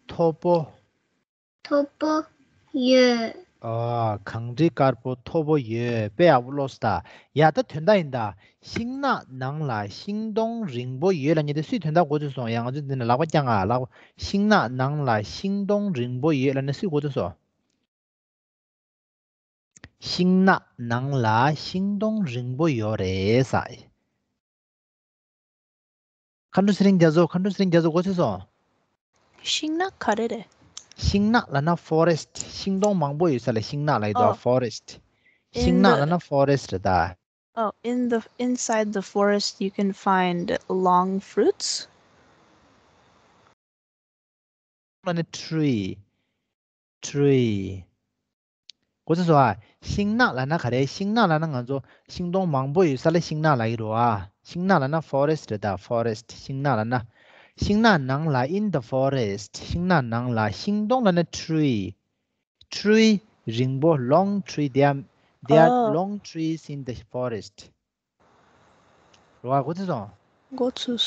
མཐོ་པོ། མཐོ་པོ་ཡོད། ཨ། གངས་རི་དཀར་པོ་མཐོ་པོ་ཡོད། དཔེ་ཡག་པོ་ཀློག་སོང་ད། ཡ་ད་དོན་དག་ཡིན་ད། ཤིང་ནགས་ནང་ལ་ཤིང་སྡོང་རིང་པོ་ཡོད་ལབ་མཁན་དེ་སུས་དོན་དག་གོ་ཚོད་སོང་། ཡ་ང་ཚོ་འདི་ནས་ལག་པ་བརྐྱངས་ཨ། ལག་པ། ཤིང་ནགས་ནང་ལ་ཤིང་སྡོང་རིང་པོ་ཡོད་ལབ་ནས་སུས་གོ་ཚོད་སོང་། ཤིང་ནགས་ནང་ལ་ཤིང་སྡོང་རིང་པོ་ཡོད་རེད་ས། མཁའ་འགྲོ་ཚེ་རིང་རྒྱ་མཚོ། མཁའ་འགྲོ་ཚེ་རིང་རྒྱ་མཚོ་གོ་ཚོད་སོང་། ཤིང་ནགས་ག་རེ་རེད། ཤིང་ནགས་ལབ་ན་forest། ཤིང་སྡོང་མང་པོ་ཡོད་ས་ལ་ཤིང་ནགས་ལབ་ཡོད་དོ། ཨོ། Forest. ཤིང་ནགས་ལབ་ན་forest རེད་ད། Oh, in the inside the forest you can find long fruits. ལབ་ན་tree. Tree. གོ་ཚོད་སོང་ཨ། ཤིང་ནགས་ལབ་ན་ག་རེ། ཤིང་ནགས་ལབ་ན་ང་ཚོ་ཤིང་སྡོང་མང་པོ་ཡོད་ས་ལ་ཤིང་ནགས་ལབ་ཀྱི་རེད་ཨ། ཤིང་ནགས་ལབ་ན་forest རེད་ད། Forest. ཤིང་ནགས་ལབ་ན། ཤིང་ནགས་ནང་ལ། In the forest. ཤིང་ནགས་ནང་ལ། ཤིང་སྡོང་ལབ་ན་tree. Tree རིང་པོ། Long tree. There are, there are Oh. long trees in the forest. རེད་བ། གོ་ཚོད་སོང་། གོ་ཚོད།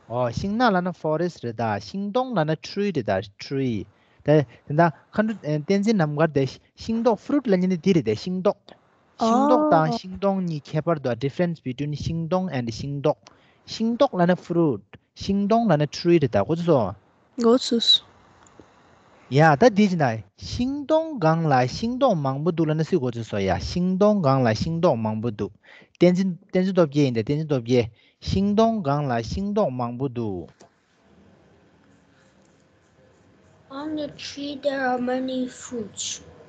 ཨོ། ཤིང་ནགས་ལབ་ན་forest རེད་ད། ཤིང་སྡོང་ལབ་ན་tree རེད་ད། Tree. དེ་དེ་འདྲ་མཁའ་འགྲོ་ཨེ་བསྟན་འཛིན་རྣམ་དཀར་དེ་ཤིང་ཏོག་fruit ལབ་མཁན་དེ་འདི་རེད་དེ། ཤིང་ཏོག། ཤིང་ཏོག་དང་ཨོ། ཤིང་སྡོང་གཉིས་ཁྱད་པར་འདུག། Difference between ཤིང་སྡོང་and ཤིང་ཏོག། ཤིང་ཏོག་ལབ་ན་fruit། ཤིང་སྡོང་ལབ་ན་tree རེད་ད། གོ་ཚོད་སོང་། གོ་ཚོད། ཡ་ད་འདི་ཅི་ན། ཤིང་སྡོང་སྒང་ལ་ཤིང་ཏོག་མང་པོ་འདུག་ལབ་ན་སུས་གོ་ཚོད་སོང་། ཡ། ཤིང་སྡོང་སྒང་ལ་ཤིང་ཏོག་མང་པོ་འདུག། བསྟན་འཛིན། བསྟན་འཛིན་སྟོབས་རྒྱལ་ཡིན་ད། བསྟན་འཛིན་སྟོབས་རྒྱལ། ཤིང་སྡོང་སྒང་ལ་ཤིང་ཏོག་མང་པོ་འདུག། On the tree there are many fruits.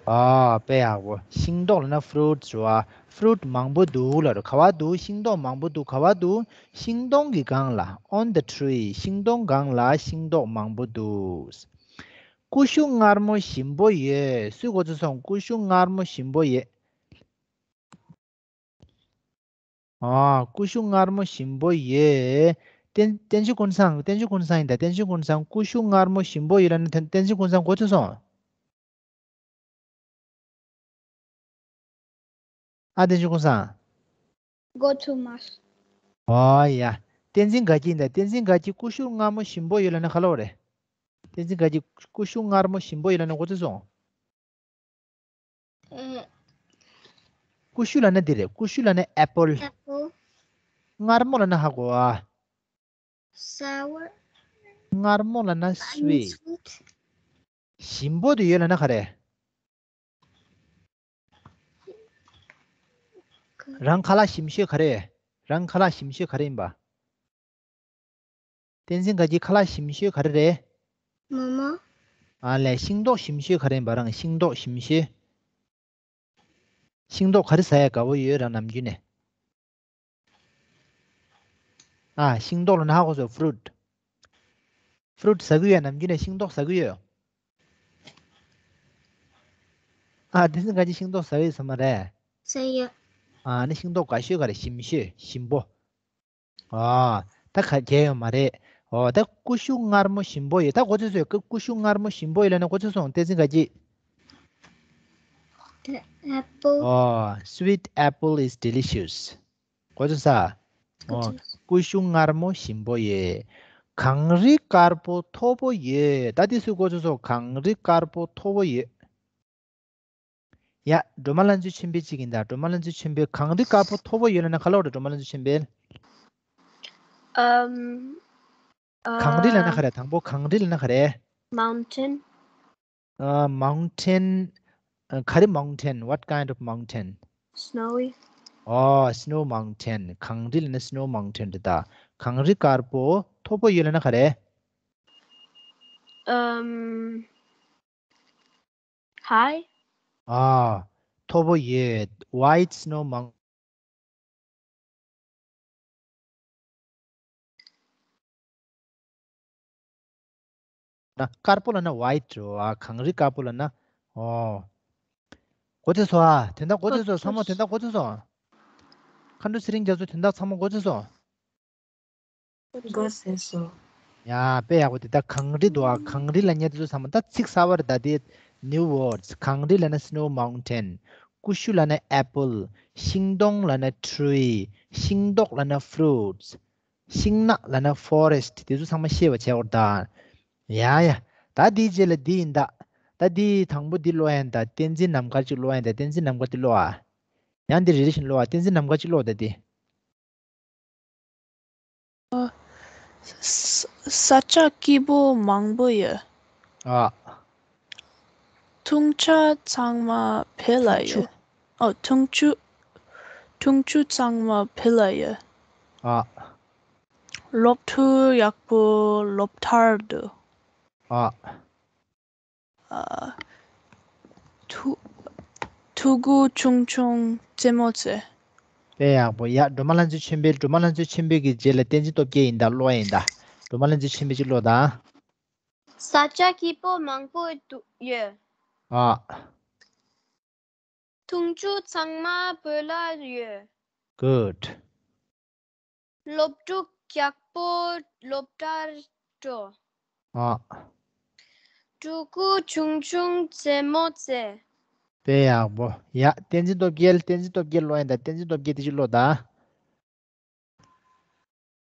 ཨ། དཔེ་ཡག་པོ། ཤིང་ཏོག་ལབ་ན་fruits རེད་བ། Fruit མང་པོ་འདུག་ལབ་རེད། ག་བ་འདུག། ཤིང་ཏོག་མང་པོ་འདུག། ག་བ་འདུག། ཤིང་སྡོང་གི་སྒང་ལ། On the tree. ཤིང་སྡོང་སྒང་ལ་ཤིང་ཏོག་མང་པོ་འདུག། ཀུ་ཤུ་མངར་མོ་ཞིམ་པོ་ཡོད། སུས་གོ་ཚོད་སོང་། ཀུ་ཤུ་མངར་མོ་ཞིམ་པོ་ཡོད། ཨ། ཀུ་ཤུ་མངར་མོ་ཞིམ་པོ་ཡོད། བསྟན་བསྟན་འཛིན་ཀུན་བཟང་། བསྟན་འཛིན་ཀུན་བཟང་ཡིན་ད། བསྟན་འཛིན་ཀུན་བཟང་། ཀུ་ཤུ་མངར་མོ་ཞིམ་པོ་ཡོད་ལབ་ན། བསྟན་བསྟན་འཛིན་ཀུན་བཟང་མགོ་ཚོས་སོང་། ཨ། བསྟན་འཛིན་ཀུན་བཟང་། མགོ་ཚོས་མ་སོང་། ཨོ་ཡ། བསྟན་འཛིན་དགའ་སྐྱིད་ཡིན་ད། བསྟན་འཛིན་དགའ་སྐྱིད། ཀུ་ཤུ་མངར་མོ་ཞིམ་པོ་ཡོད་ལབ་ན་ག་ལབ་དགོས་རེད། བསྟན་འཛིན་དགའ་སྐྱིད། ཀུ་ཤུ་མངར་མོ་ཞིམ་པོ་ཡོད་ལབ་ན་མགོ་ཚོས་སོང་། ཨེ། ཀུ་ཤུ་ལབ་ན་འདི་རེད། ཀུ་ཤུ་ལབ་ན་apple། Apple། མངར་མོ་ལབ་ན་ཧ་གོ་ཨ། Sour། མངར་མོ་ལབ་ན I mean sweet། Sweet། ཞིམ་པོ་དེ་ཡོད་ལབ་ན་ག་རེ། རང་ཁ་ལག་ཞིམ་ཤོས་ག་རེ། རང་ཁ་ལག་ཞིམ་ཤོས་ག་རེ་ཡིན་པ། བསྟན་འཛིན་དགའ་སྐྱིད་ཁ་ལག་ཞིམ་ཤོས་ག་རེ་རེད། མོག་མོག་ཨ་ལས། ཤིང་ཏོག་ཞིམ་ཤོས་ག་རེ་ཡིན་པ། རང་ཤིང་ཏོག་ཞིམ་ཤོས། ཤིང་ཏོག་ག་རེ་ཟ་ཡ་དགའ་པོ་ཡོད་རང་ནམ་རྒྱུན་ནས། ཨ། ཤིང་ཏོག་ལབ་ན་ཧ་གོ་སོང་། fruit། Fruit ཟ་གི་ཡོད། ནམ་རྒྱུན་ནས་ཤིང་ཏོག་ཟ་གི་ཡོད། ཨ། བསྟན་འཛིན་དགའ་སྐྱིད་ཤིང་ཏོག་ཟ་གི་ཡོད་ས་མ་རེད། ཟ་ཡོད། ཨ་ནི་ཤིང་ཏོག་དགའ་ཤོས་ག་རེ། ཞིམ་ཤོས། ཞིམ་པོ། ཨ། ད་ག་གལ་ཡོད་མ་རེད། ཨོ། ད་ཀུ་ཤུ་མངར་མོ་ཞིམ་པོ་ཡོད། ད་མགོ་ཚོས་སོང་། ཀུ་ཀུ་ཤུ་མངར་མོ་ཞིམ་པོ་ཡོད་ལབ་ན་མགོ་ཚོས་སོང་། བསྟན་འཛིན་དགའ་སྐྱིད། The apple། ཨོ། Sweet apple is delicious། མགོ་ཚོས་སོང་། ཨོ། མགོ་ཚོས། ཀུ་ཤུ་མངར་མོ་ཞིམ་པོ་ཡོད། གངས་རི་དཀར་པོ་མཐོ་པོ་ཡོད། ད་དེ་སུས་མགོ་ཚོས་སོང་། གངས་རི་དཀར་པོ་མཐོ་པོ་ཡོད། ཡ། སྒྲོལ་མ་ལྷ་མཛེས་ཆོས་འཕེལ་གཅིག་ཡིན་ད། སྒྲོལ་མ་ལྷ་མཛེས་ཆོས་འཕེལ། གངས་རི་དཀར་པོ་མཐོ་པོ་ཡོད་ལབ་ན་ག་ལབ་དགོས་རེད། སྒྲོལ་མ་ལྷ་མཛེས་ཆོས་འཕེལ། ཨམ། གངས་རི་ལབ་ན་ག་རེ། དང་པོ་གངས་རི་ལབ་ན་ག་རེ། Mountain། ཨ། Mountain། ཨ། ག་རེ། Mountain། What kind of mountain? Snowy། ཨོ། Snow mountain། གངས་རི་ལབ་ན་snow mountain་རེད་ད། གངས་རི་དཀར་པོ་མཐོ་པོ་ཡོད་ལབ་ན་ག་རེ། ཨམ། High། ཨ། མཐོ་པོ་ཡོད། White snow mountain། དཀར་པོ་ལབ་ན་white་རེད་བ། གངས་རི་དཀར་པོ་ལབ་ན། ཨོ། མགོ་ཚོས་སོང་ཨ། དོན་དག་མགོ་ཚོས་སོང་། ཚང་མ་དོན་དག་མགོ་ཚོས་སོང་། མཁའ་འགྲོ་ཚེ་རིང་རྒྱ་མཚོ་དོན་དག་ཚང་མ་མགོ་ཚོས་སོང་། མགོ་ཚོས་སོང་། ཡ། དཔེ་ཡག་པོ་དེ། ད་གངས་རི་འདུག་ཨ། གངས་རི་ལབ་མཁན་དེ་ཚོ་ཚང་མ་ད་ཚིག་གསར་པ་རེད་ད་དེ། New words། གངས་རི་ལབ་ན་snow mountain། ཀུ་ཤུ་ལབ་ན་apple། ཤིང་སྡོང་ལབ་ན་tree། ཤིང་ཏོག་ལབ་ན་fruits། ཤིང་ནགས་ལབ་ན་forest། དེ་ཚོ་ཚང་མ་ཤེས་པ་བྱས་པ་རེད་ད། ཡ་ཡ། ད་དེའི་རྗེས་ལ་འདི་ཡིན་ད། ད་འདི་དང་པོ་འདི་ཀློག་ཡིན་ད། བསྟན་འཛིན་ནམ་མཁར་གཅིག་ཀློག་ཡིན་ད། བསྟན་འཛིན་ནམ་མཁར་འདི་ཀློག་ཨ། ཡང་འདི་རེ་རེ་བཞིན་ཀློག་ཨ། བསྟན་འཛིན་ནམ་མཁར་གཅིག་ཀློག་ད་འདི། ས་ས་ཆ་སྐྱིད་པོ་མང་པོ་ཡོད། ཨ། འཐུང་ཆ་ཚང་མ་བོད་ལ་ཡོད། ཨོ། འཐུང་ཆུ། འཐུང་ཆུ་ཚང་མ་བོད་ལ་ཡོད། ཨ། སློབ་ཕྲུག་ཡག་པོ་སློབ་གྲྭར་འདུག་ཨ། ཨ། ཕྲུ་ཕྲུ་གུ་ཆུང་ཆུང་རྩེད་མོ་རྩེ། དཔེ་ཡག་པོ། ཡ། སྒྲོལ་མ་ལྷ་མཛེས་ཆོས་འཕེལ། སྒྲོལ་མ་ལྷ་མཛེས་ཆོས་འཕེལ་གྱི་རྗེས་ལ་བསྟན་འཛིན་སྟོབས་རྒྱལ་ཡིན་ད། ཀློག་ཡིན་ད། སྒྲོལ་མ་ལྷ་མཛེས་ཆོས་འཕེལ་གྱིས་ཀློག་ད། ས་ཆ་སྐྱིད་པོ་མང་པོ་འདུག་ཡོད། ཨ། འཐུང་ཆུ་ཚང་མ་བོད་ལ་ཡོད། Good། སློབ་ཕྲུག་ཡག་པོ་སློབ་གྲྭར་འགྲོ། ཨ། ཕྲུ་གུ་ཆུང་ཆུང་རྩེད་མོ་རྩེ། དཔེ་ཡག་པོ། ཡ། བསྟན་འཛིན་སྟོབས་རྒྱལ། བསྟན་འཛིན་སྟོབས་རྒྱལ་ཀློག་ཡིན་ད། བསྟན་འཛིན་སྟོབས་རྒྱལ་དེ་ཅིག་ཀློག་ད།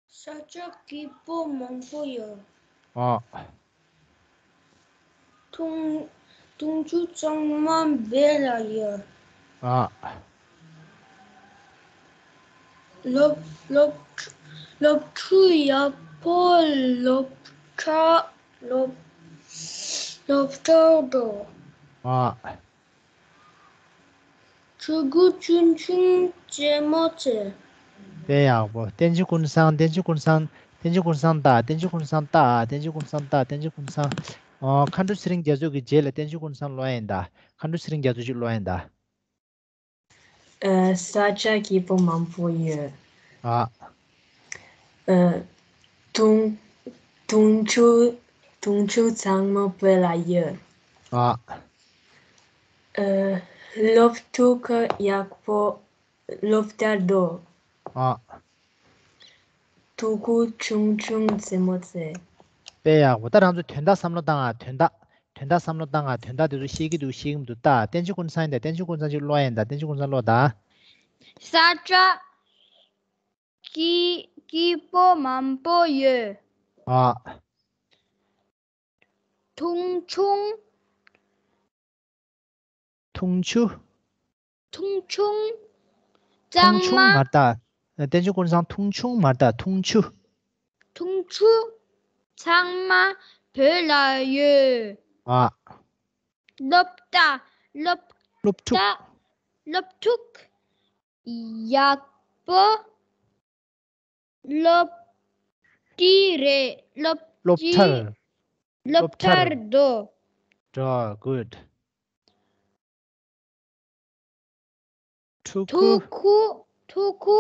ས་ཆ་སྐྱིད་པོ་མང་པོ་ཡོད། ཨ། འཐུང་འཐུང་ཆུ་ཚང་མ་བོད་ལ་ཡོད། ཨ། སློབ་སློབ་སློབ་ཕྲུག་ཡག་པོ་སློབ་གྲྭ་སློབ་སློབ་གྲྭར་འགྲོ། ཨ། ཕྲུ་གུ་ཆུང་ཆུང་རྩེད་མོ་རྩེ། དཔེ་ཡག་པོ། བསྟན་འཛིན་ཀུན་བཟང་། བསྟན་འཛིན་ཀུན་བཟང་། བསྟན་འཛིན་ཀུན་བཟང་ལྟ། བསྟན་འཛིན་ཀུན་བཟང་ལྟ། བསྟན་འཛིན་ཀུན་བཟང་ལྟ། བསྟན་འཛིན་ཀུན་བཟང་། ཨོ། མཁའ་འགྲོ་ཚེ་རིང་རྒྱ་མཚོ་གི་རྗེས་ལ་བསྟན་འཛིན་ཀུན་བཟང་ཀློག་ཡིན་ད། མཁའ་འགྲོ་ཚེ་རིང་རྒྱ་མཚོ་ཅིག་ཀློག་ཡིན་ད། ཨ། ས་ཆ་སྐྱིད་པོ་མང་པོ་ཡོད། ཨ། ཨ། འཐུང་འཐུང་ཆུ་འཐུང་ཆུ་ཚང་མ་བོད་ལ་ཡོད། ཨ། ཨ། སློབ་ཕྲུག་ཡག་པོ་སློབ་གྲྭར་འགྲོ། ཨ། ཕྲུ་གུ་ཆུང་ཆུང་རྩེད་མོ་རྩེ། དཔེ་ཡག་པོ། ད་རང་ཚོ་དོན་དག་བསམ་བློ་བཏང་ཨ། དོན་དག་དོན་དག་བསམ་བློ་བཏང་ཨ། དོན་དག་དེ་ཚོ་ཤེས་ཀྱི་འདུག་ཤེས་ཀྱི་མི་འདུག་ལྟ། བསྟན་ཆོས་ཀུན་བཟང་ཡིན་ད། བསྟན་ཆོས་ཀུན་བཟང་ཅིག་ཀློག་ཡ་ཡིན་ད། བསྟན་ཆོས་ཀུན་བཟང་ཅིག་ཀློག་ཡ་ཡིན་ད། ས་ཆ་སྐྱིད་སྐྱིད་པོ་མང་པོ་ཡོད། ཨ། འཐུང་ཆུ། འཐུང་ཆུ། འཐུང་ཆུ། འཐུང་ཆུ་མ་རེད་ད། བསྟན་ཆོས་ཀུན་བཟང་འཐུང་ཆུ་མ་རེད་ད། འཐུང་ཆུ། འཐུང་ཆུ་ཚང་མ་བོད་ལ་ཡོད། ཨ། སློབ་གྲྭ། སློབ་སློབ་ཕྲུག་གྲྭ། སློབ་ཕྲུག་ཡག་པོ། སློབ་གྲྭ་རེད། སློབ་སློབ་གྲྭ། གྲྭར། སློབ་སློབ་གྲྭར། གྲྭར་འགྲོ། འགྲོ། Good. ཕྲུ་གུ། ཕྲུ་གུ། ཕྲུ་གུ་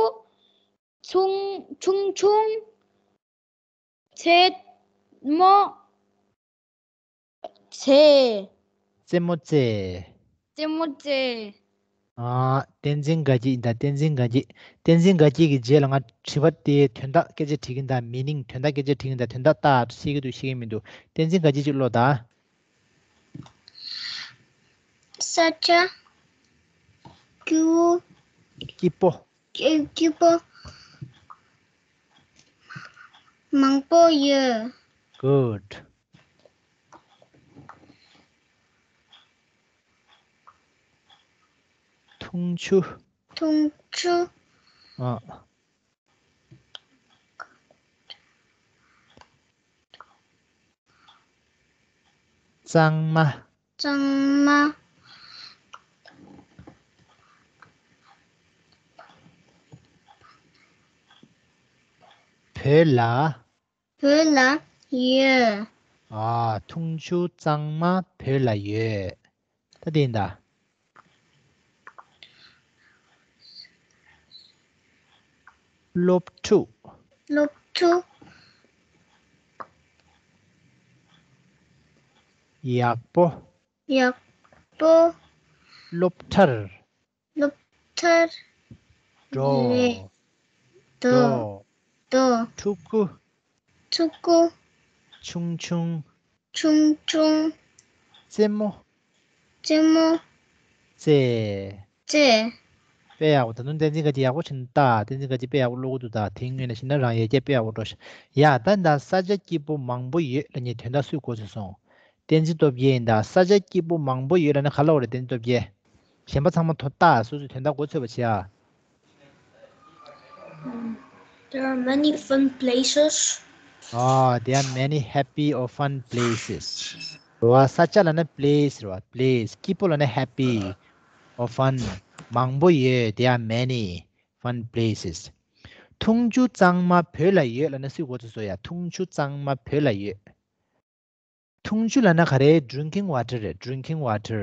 ཆུང་ཆུང་ཆུང་རྩེད་མོ་རྩེ། རྩེད་མོ་རྩེ། རྩེད་མོ་རྩེ། ཨ། བསྟན་འཛིན་དགའ་སྐྱིད་ཡིན་ད། བསྟན་འཛིན་དགའ་སྐྱིད། བསྟན་འཛིན་དགའ་སྐྱིད་ཀྱི་རྗེས་ལ་ང་དྲི་བ་དེའི་དོན་དག་སྐད་ཆ་དྲིས་ཀྱིན་ད། meaning དོན་དག་སྐད་ཆ་དྲིས་ཀྱིན་ད། དོན་དག་ལྟ་ཤེས་ཀྱི་འདུག་ཤེས་ཀྱི་མི་འདུག་བསྟན་འཛིན་དགའ་སྐྱིད་ཅིག་ཀློག་ད། ས་ཆ་སྐྱིད་པོ། སྐྱིད་པོ། སྐྱིད་པོ་མང་པོ་ཡོད། Good. འཐུང་ཆུ། འཐུང་ཆུ། ཨ། གཙང་མ། གཙང་མ། བོད་ལ། བོད་ལ་ཡོད། ཨ། འཐུང་ཆུ་གཙང་མ་བོད་ལ་ཡོད། ད་དེ་ཡིན་ད། སློབ་ཕྲུག་སློབ་ཕྲུག་ཡག་པོ། ཡག་པོ། སློབ་གྲྭར། སློབ་གྲྭར། འགྲོ། རེད། འགྲོ། འགྲོ། འགྲོ། ཕྲུ་གུ། ཕྲུ་གུ། ཆུང་ཆུང་། ཆུང་ཆུང་། རྩེད་མོ། རྩེད་མོ། རྩེ། རྩེ། དཔེ་ཡག་པོ། ད་དུང་བསྟན་འཛིན་དགའ་སྐྱིད་ཡག་པོ་བྱས་ནས་ལྟ། བསྟན་འཛིན་དགའ་སྐྱིད་དཔེ་ཡག་པོ་ཀློག་གི་འདུག་ད་དེ་སྔོན་ལ་བྱས་ན་རང་ཡར་རྒྱས་དཔེ་ཡག་པོ་འགྲོ་ཤག་ཡ། ད་ད་ས་ཆ་སྐྱིད་པོ་མང་པོ་ཡོད་ལབ་མཁན་དོན་དག་སུས་གོ་ཚོད་སོང་། བསྟན་འཛིན་སྟོབས་རྒྱལ་ཡིན་ད། ས་ཆ་སྐྱིད་པོ་མང་པོ་ཡོད་ལབ་ན་ག་ལབ་རེད། བསྟན་འཛིན་སྟོབས་རྒྱལ། གཞན་པ་ཚང་མ་ཐོ་ལྟ། སོ་སོའི་དོན་དག་གོ་ཚོད་པ་བྱེད་ཨ། There are many fun places. Oh, there are many happy or fun places. རེད་བ། ས་ཆ་ལབ་ན་place རེད་བ། place. སྐྱིད་པོ་ལབ་ན་happy or fun. མང་པོ་ཡོད། There are many fun places. འཐུང་ཆུ་གཙང་མ་བོད་ལ་ཡོད་ལབ་ན་སུས་གོ་ཚོད་སོང་ཡ། འཐུང་ཆུ་གཙང་མ་བོད་ལ་ཡོད། འཐུང་ཆུ་ལབ་ན་ག་རེ། drinking water རེད། drinking water.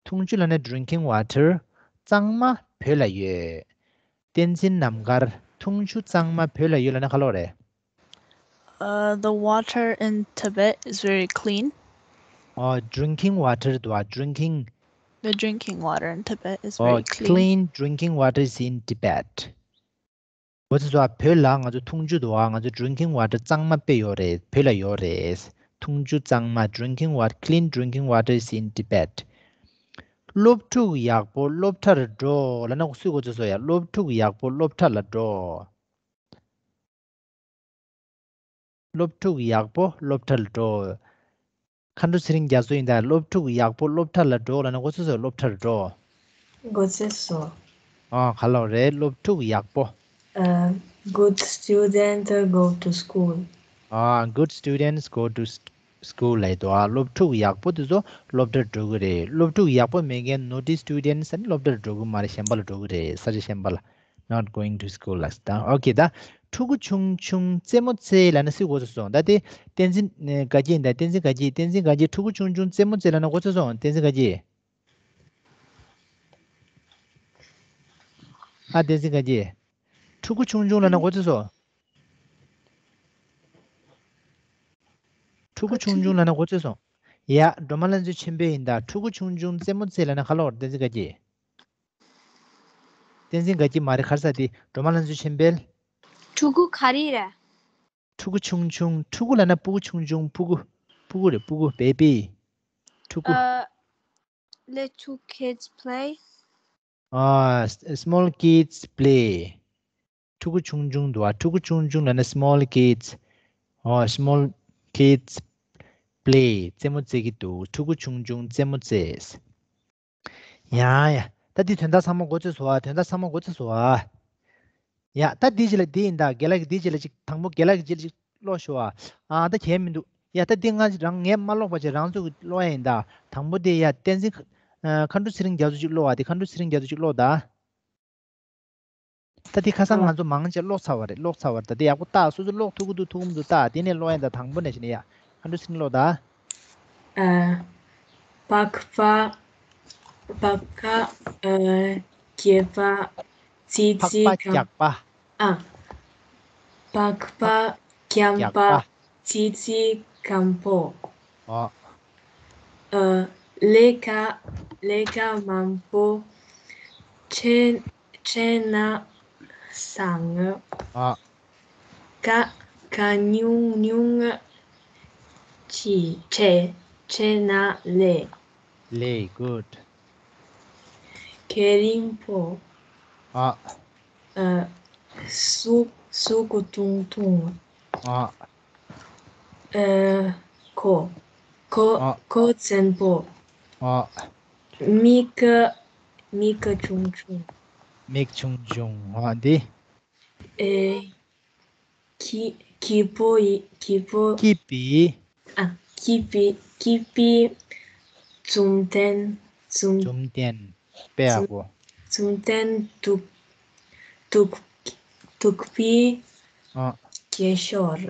འཐུང་ཆུ་ལབ་ན་drinking water གཙང་མ་བོད་ལ་ཡོད། བསྟན་འཛིན་རྣམ་དཀར། འཐུང་ཆུ་གཙང་མ་བོད་ལ་ཡོད་ལབ་ན་ག་ལབ་རེད། Uh, the water in Tibet is very clean. Oh, drinking water འདུག་ཨ། drinking. The drinking water in Tibet is very clean. Oh, clean drinking water is in Tibet. གོ་ཚོད་སོང་ཨ། བོད་ལ་ང་ཚོ་འཐུང་ཆུ་འདུག་ཨ། ང་ཚོ་drinking water གཙང་མ་དཔེ་ཡོད་རེད། བོད་ལ་ཡོད་རེད། འཐུང་ཆུ་གཙང་མ། drinking water, clean drinking water is in Tibet. སློབ་ཕྲུག་ཡག་པོ་སློབ་གྲྭར་འགྲོ་ལབ་ན་སུས་གོ་ཚོད་སོང་ཡ། སློབ་ཕྲུག་ཡག་པོ་སློབ་གྲྭ་ལ་འགྲོ། སློབ་ཕྲུག་ཡག་པོ་སློབ་གྲྭར་འགྲོ། མཁའ་འགྲོ་ཚེ་རིང་རྒྱ་མཚོ་ཡིན་ད། སློབ་ཕྲུག་ཡག་པོ་སློབ་གྲྭ་ལ་འགྲོ་ལབ་ན་གོ་ཚོད་སོང་། སློབ་གྲྭར་འགྲོ། གོ་ཚོད་སོང་། ཨ། ག་ལབ་རེད། སློབ་ཕྲུག་ཡག་པོ། Uh, good student go to school. Ah, good students go to st- school ལབ་ཡོད་དོ། ཨ། སློབ་ཕྲུག་ཡག་པོ་དེ་ཚོ་སློབ་གྲྭར་འགྲོ་གི་རེད། སློབ་ཕྲུག་ཡག་པོ་མེད་མཁན་naughty students ནི་སློབ་གྲྭར་འགྲོ་གི་མ་རེད། གཞན་པ་ལ་འགྲོ་གི་རེད། ས་ཆ་གཞན་པ་ལ། Not going to school ལབ་ད། ཨོ་ཁེ། ད་ཕྲུ་གུ་ཆུང་ཆུང་རྩེད་མོ་རྩེ་ལབ་ན་སུས་གོ་ཚོད་སོང་། ད་དེ་བསྟན་འཛིན་དགའ་སྐྱིད་ཡིན་ད། བསྟན་འཛིན་དགའ་སྐྱིད། བསྟན་འཛིན་དགའ་སྐྱིད། ཕྲུ་གུ་ཆུང་ཆུང་རྩེད་མོ་རྩེ་ལབ་ན་གོ་ཚོད་སོང་། བསྟན་འཛིན་དགའ་སྐྱིད། ཨ། བསྟན་འཛིན་དགའ་སྐྱིད། ཕྲུ་གུ་ཆུང་ཆུང་ལབ་ན་གོ་ཚོད་སོང་། ཕྲུ་གུ་ཆུང་ཆུང་ལབ་ན་གོ་ཚོད་སོང་། ཡ། སྒྲོལ་མ་ལྷ་མཛོད་ཆོས་འཕེལ་ཡིན་ད། ཕྲུ་གུ་ཆུང་ཆུང་རྩེད་མོ་རྩེ་ལབ་ན་ག་ལབ་རེད། བསྟན་འཛིན་དགའ་སྐྱིད། བསྟན་འཛིན་དགའ་སྐྱིད་མ་རེད། ག་རེ་ཟེར་དེ། སྒྲོལ་མ་ལྷ་མཛོད་ཆོས་འཕེལ། ཕྲུ་གུ་ག་རེ་རེད། ཕྲུ་གུ་ཆུང་ཆུང་། ཕྲུ་གུ་ལབ་ན་སྤུ་གུ་ཆུང་ཆུང་། སྤུ་གུ། སྤུ་གུ་རེད། སྤུ་གུ། བེ་བི། ཕྲུ་གུ། Uh, little kids play. ཨ། small kids play. ཕྲུ་གུ་ཆུང་ཆུང་འདུག་ཨ། ཕྲུ་གུ་ཆུང་ཆུང་ལབ་ན་small kids. ཨོ། small kids play. རྩེད་མོ་རྩེ་གི་འདུག་ཕྲུ་གུ་ཆུང་ཆུང་རྩེད་མོ་རྩེས། ཡ་ཡ། ད་འདི་དོན་དག་ཚང་མ་མགོ་ཚོས་སོང་ཨ། དོན་དག་ཚང་མ་མགོ་ཚོས་སོང་ཨ། ཡ། ད་འདི་ཅི་ལ་འདི་ཡིན་ད། རྒན་ལགས་ཀྱིས་འདི་ཅི་ལ་ཅིག་དང་པོ་རྒན་ལགས་ཀྱིས་ཅི་ལ་ཅིག་ཀློག་ཤོག་ཨ། ཨ། ད་གལ་མི་འདུག་ཡ། ད་འདི་ང་རང་ངས་མ་ཀློག་པ་བྱས། རང་ཚོ་གིས་ཀློག་ཡ་ཡིན་ད། དང་པོ་དེ་ཡ། བསྟན་འཛིན། ཨ། མཁའ་འགྲོ་ཚེ་རིང་རྒྱ་མཚོ་ཅིག་ཀློག་ཨ། དེ་མཁའ་འགྲོ་ཚེ་རིང་རྒྱ་མཚོ་ཅིག་ཀློག་ད། ད་དེ་ཁ་སང་ང་ཚོ་མང་ཆེ་ཀློག་ཚར་བ་རེད། ཀློག་ཚར་བ་རེད། ད་དེ་ཡག་པོ་ལྟ། སོ་སོ་ཀློག་ཐུབ་ཀྱི་འདུག་ཐུབ་ཀྱི་མི་འདུག་ལྟ། དེ་ནས་ཀློག་ཡ་ཡིན་ད། དང་པོ་ནས་བྱས་ནས་ཡ། མཁའ་འགྲོ་ཚེ་རིང་ཀློག་ད། ཨ། པགས་པ། པགས་པ། ཨ། རྒྱགས་པ། ཙི་ཙི། པགས་པ་རྒྱགས་པ། ཨ། པགས་པ་རྒྱགས་པ། རྒྱགས་པ། ཙི་ཙི་སྐམ་པོ། ཨ། ཨ། ལས་ཀ། ལས་ཀ་མང་པོ་བྱས། བྱས་ན་བཟང་། ཨ། ཀ། ཀ་ཉུང་ཉུང་ཅིག་བྱས། བྱས་ན་ལེགས། ལེགས། good། གད་རིང་པོ། ཨ། ཨ། གཟུགས། གཟུགས་ཐུང་ཐུང་། ཨ། ཨ། གོས། གོས། ཨ། གོས་བཙན་པོ། ཨ། མིག། མིག་ཆུང་ཆུང་། མིག་ཆུང་ཆུང་། ཨ། འདི། ཨེ། སྐྱི། སྐྱིད་པོ་ཡི། སྐྱིད་པོ། སྐྱིད་པའི། ཨ། སྐྱིད་པའི། སྐྱིད་པའི་བཅོམ་ལྡན། བཅོམ། བཅོམ་ལྡན། དཔེ་ཡག་པོ། བཅོམ་ལྡན་འདུག་འདུག་འདུག་པའི། ཨ། སྐད་ཤོར།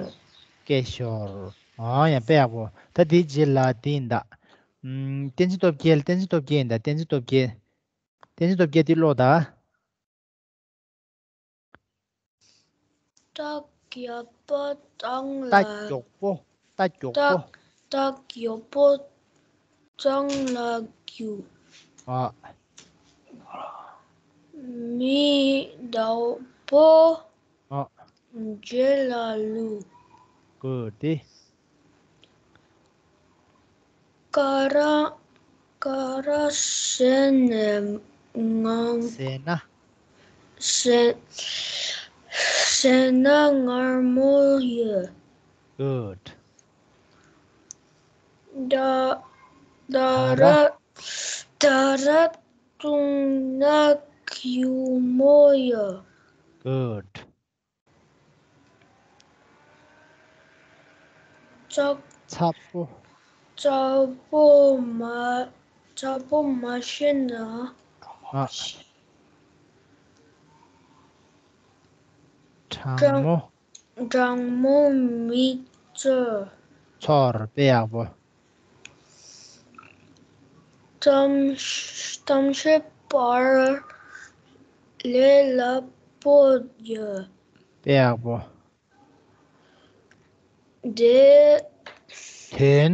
སྐད་ཤོར། ཨ། ཡ། དཔེ་ཡག་པོ། ད་དེའི་རྗེས་ལ་དེ་ཡིན་ད། ཨམ། བསྟན་འཛིན་སྟོབས་རྒྱལ། བསྟན་འཛིན་སྟོབས་རྒྱལ་ཡིན་ད། བསྟན་འཛིན་སྟོབས་རྒྱལ། བསྟན་འཛིན་སྟོབས་རྒྱལ་དེ་ཀློག་ད། རྟ་རྒྱགས་པ་སྤྱང་ལ། རྟ་མགྱོགས་པོ། རྟ་མགྱོགས་པོ། རྟ། རྟ་མགྱོགས་པོ་སྤྱང་ལ་རྒྱུག་ཨ། མི་འདྲ་པོ། ཨ། རྗེས་ལ་ལུས། good། དེ། ཀ་ར། ཀ་ར་བཟས་ནས་ངང་། བཟས་ན། བཟས། བཟས་ན་མངར་མོ་ཡོད། good། ད། ད་ར། ད་ར་བཏུང་ན་སྐྱུར་མོ་ཡོད། good། ཚ། ཚ་པོ། ཚ་པོ་མ། ཚ་པོ་མ་བྱས་ན། ཨ། གྲང་མོ། གྲང་མོ་མི་ཚོར། ཚོར། དཔེ་ཡག་པོ། གཏམ། གཏམ་བཤད་པར་ལས་སླ་པོ་ཡོད། དཔེ་ཡག་པོ། དེ། དོན།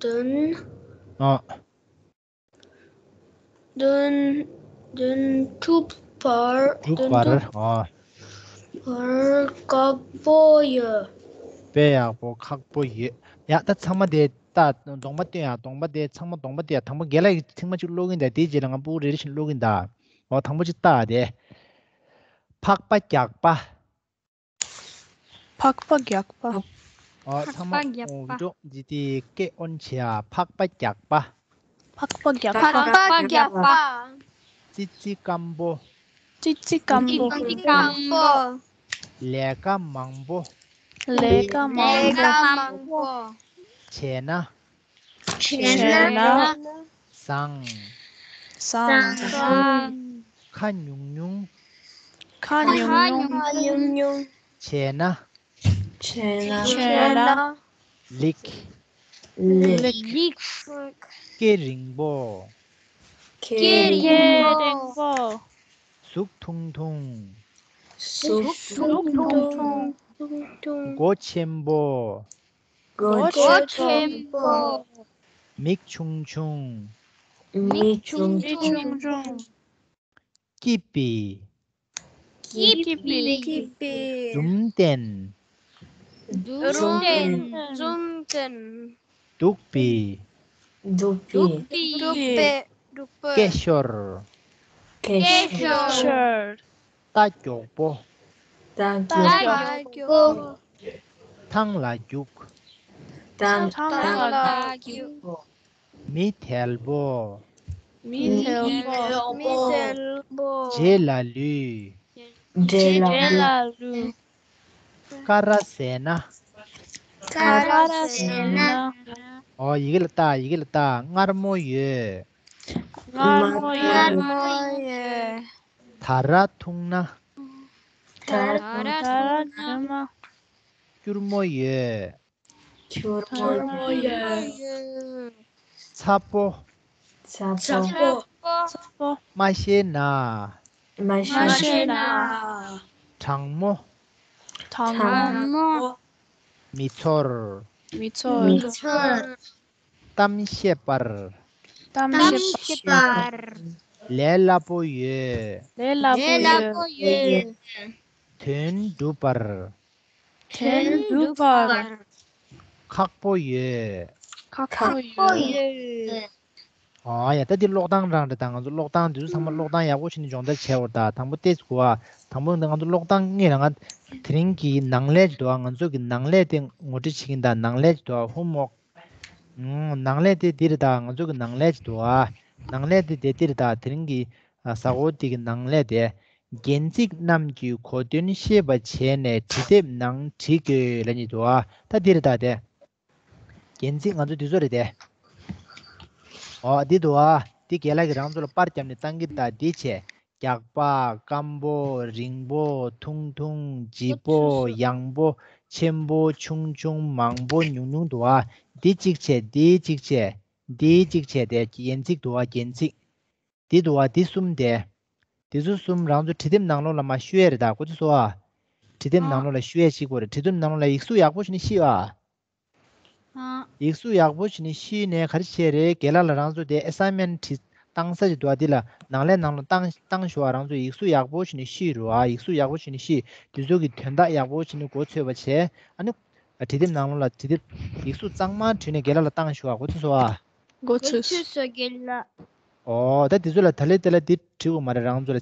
དོན། ཨ། དོན། དོན་གྲུབ་པར། གྲུབ་པར། དོན་གྲུབ། ཨ། པར་ཁག་པོ་ཡོད། དཔེ་ཡག་པོ། ཁག་པོ་ཡོད། ཡ། ད་ཚང་མ་དེ་ལྟ། གདོང་པ་སྟོན་ཡ། གདོང་པ་དེ། ཚང་མ་གདོང་པ་དེ་ཡ། དང་པོ་རྒན་ལགས་ཀྱིས་ཚིག་མ་གཅིག་ཀློག་གིན་ད། དེའི་རྗེས་ལ་ང་སྤུ་གུ་རེ་རེ་བཞིན་ཀློག་གིན་ད། འོ། དང་པོ་གཅིག་ལྟ་དེ། ཕག་པ་རྒྱགས་པ། ཕག་པ་རྒྱགས་པ། ཨ། ཚང་མ། ཕག་པ་རྒྱགས་པ། འོ། བི་ཌིའོ་འདི་དེ་སྐད་ཨོན་བྱེད་ཨ། ཕག་པ་རྒྱགས་པ། ཕག་པ་རྒྱགས་པ། ཕག་པ་རྒྱགས་པ། ཙི་ཙི་སྐམ་པོ། ཙི་ཙི་སྐམ་པོ། ཙི་ཙི་སྐམ་པོ། ལས་ཀ་མང་པོ། ལས་ཀ་མང་པོ། ལས་ཀ་མང་པོ། བྱས་ན། བྱས་ན། བཟང་། བཟང་། བཟང་། ཁ་ཉུང་ཉུང་། ཁ་ཉུང་ཉུང་། ཁ་ཉུང་ཉུང་། བྱས་ན། བྱས་ན། བྱས་ན། ལེགས། ལེགས། ལེགས། སྐེ་རིང་པོ། སྐེ་རིང་པོ། གཟུགས་ཐུང་ཐུང་། གཟུགས་ཐུང་ཐུང་། མགོ་ཆེན་པོ། མགོ་ཆེན་པོ། མིག་ཆུང་ཆུང་། མིག་ཆུང་ཆུང་། སྐྱིད་པའི། སྐྱིད་པའི། སྐྱིད་པའི། འཛུམ་ལྡན། འཛུམ་ལྡན། འཛུམ་ལྡན། སྡུག་པའི། སྡུག་པའི། སྡུག་པའི། སྡུག་པའི། སྐད་ཤོར། སྐད་ཤོར། རྟ་མགྱོགས་པོ། རྟ་མགྱོགས་པོ། ཐང་ལ་རྒྱུག་ཐང་ལ་རྒྱུག་མི་དལ་པོ། མི་དལ་པོ། མི་དལ་པོ། རྗེས་ལ་ལུས། རྗེས་ལ་ལུས། ཀ་ར་ཟས་སྣ། ཀ་ར་ཟས་སྣ། ཨོ། ཡི་གེ་ལ་བལྟ། ཡི་གེ་ལ་བལྟ། མངར་མོ་ཡོད། མངར་མོ་ཡོད། མངར་མོ་ཡོད། ད་ར་འཐུང་ན། ད་ར་འཐུང་ན། སྐྱུར་མོ་ཡོད། སྐྱུར་མོ་ཡོད། ཚ་པོ། ཚ་པོ། མ་ཤེས་ན། མ་ཤེས་ན། གྲང་མོ། གྲང་མོ། མི་ཚོར། མི་ཚོར། གཏམ་བཤད་པར། གཏམ་བཤད་པར། ལས་སླ་པོ་ཡོད། ལས་སླ་པོ་ཡོད། དོན་འགྲུབ་པར། དོན་འགྲུབ་པར། ཁག་པོ་ཡོད། ཁག་པོ་ཡོད། ཨ་ཡ། ད་འདི་ཀློག་སྟངས་རང་རེད། ད་ང་ཚོ་ཀློག་སྟངས་འདི་ཚོ་ཚང་མ་ཀློག་སྟངས་ཡག་པོ་བྱས་ནས་སྦྱོང་བརྡར་བྱས་པ། ད་དང་པོ་ཏོག་ཙམ་གོ་ཨ། དང་པོ་འདི་ང་ཚོ་ཀློག་སྟངས་ངས་རང་དེ་རིང་གི་ནང་ལས་ཀྱི་འདུག་ཨ། ང་ཚོ་གི་ནང་ལས་དེ་ངོ་སྤྲོད་བྱེད་ཀྱིན། ད་ནང་ལས་ཀྱི་འདུག་ཨ། ཧོམ་ཝོག་ནང་ལས་དེ་འདི་རེད། ད་ང་ཚོ་གི་ནང་ལས་ཀྱི་འདུག་ཨ། ནང་ལས་དེ་དེ་འདི་རེད། ད་དེ་རིང་གི་ཨ་གཟའ་འཁོར་འདི་གི་ནང་ལས་དེ། རྒྱན་ཚིག་རྣམས་ཀྱི་གོ་དོན་ཤེས་པ་བྱས་ནས་འབྲི་དེབ་ནང་བྲིས་དགོས་ལབ་ནི་འདུག་ཨ། ད་འདི་རེད། ད་དེ། རྒྱན་ཚིག་ང་ཚོ་འདི་ཚོ་རེད་དེ། ཨོ། འདི་འདུག་ཨ། འདི་རྒན་ལགས་ཀྱིས་རང་ཚོ་ལ་པར་བརྒྱབ་ནས་བཏང་གི། ད་འདི་བྱས། རྒྱགས་པ། སྐམ་པོ། རིང་པོ། ཐུང་ཐུང་། ལྗིད་པོ། ཡང་པོ། ཆེན་པོ། ཆུང་ཆུང་། མང་པོ། ཉུང་ཉུང་འདུག་ཨ། འདི་གཅིག་བྱས། འདི་གཅིག་བྱས། འདི་གཅིག་བྱས་དེ་རྒྱན་ཚིག་འདུག་ཨ། རྒྱན་ཚིག་འདི་འདུག་ཨ། འདི་གསུམ་དེ། འདི་ཚོ་གསུམ་རང་ཚོ་བྲིས་དེབ་ནང་ལོགས་ལ་མར་བཤུས་ཡས་རེད། ད་གོ་ཚོད་སོང་ཨ། བྲིས་དེབ་ནང་ལོགས་ལ་བཤུས་ཡས་ཤིག་དགོས་རེད། བྲིས་དེབ་ནང་ལོགས་ལ་ཡིག་གཟུགས་ཡག་པོ་བྱས་ནས་ཤེས་ཨ། ཡིག་གཟུགས་ཡག་པོ་བྱས་ནས་ཤེས་ནས་ག་རེ་བྱས་རེད། རྒན་ལགས་ལ་རང་ཚོ་དེ་ཨེ་སའིན་མེན་ཊི་བྲིས་བཏང་ས་ཅིག་འདུག་ཨ། འདི་ལ་ནང་ལས་ནང་ལ་བཏང་བཏང་ཞུ་ཨ། རང་ཚོ་ཡིག་གཟུགས་ཡག་པོ་བྱས་ནས་ཤེས་རོགས་ཨ། ཡིག་གཟུགས་ཡག་པོ་བྱས་ནས་ཤེས། དེ་ཚོ་གི་དོན་དག་ཡག་པོ་བྱས་ནས་མགོ་ཚོས་པ་བྱས། ཨ་ནི་བྲིས་དེབ་ནང་ལོགས་ལ་བྲིས་དེབ་ཡིག་གཟུགས་གཙང་མ་བྲིས་ནས་རྒན་ལགས་ལ་བཏང་ཞུ་ཨ། གོ་ཚོད་སོང་ཨ། གོ་ཚོད་སོང་། རྒན་ལགས། ཨོ། ད་དེ་ཚོ་ལ་ད་ལེ་དེ་ལ་འདི་བྲིས་དགོས་མ་རེད། རང་ཚོ་ལ།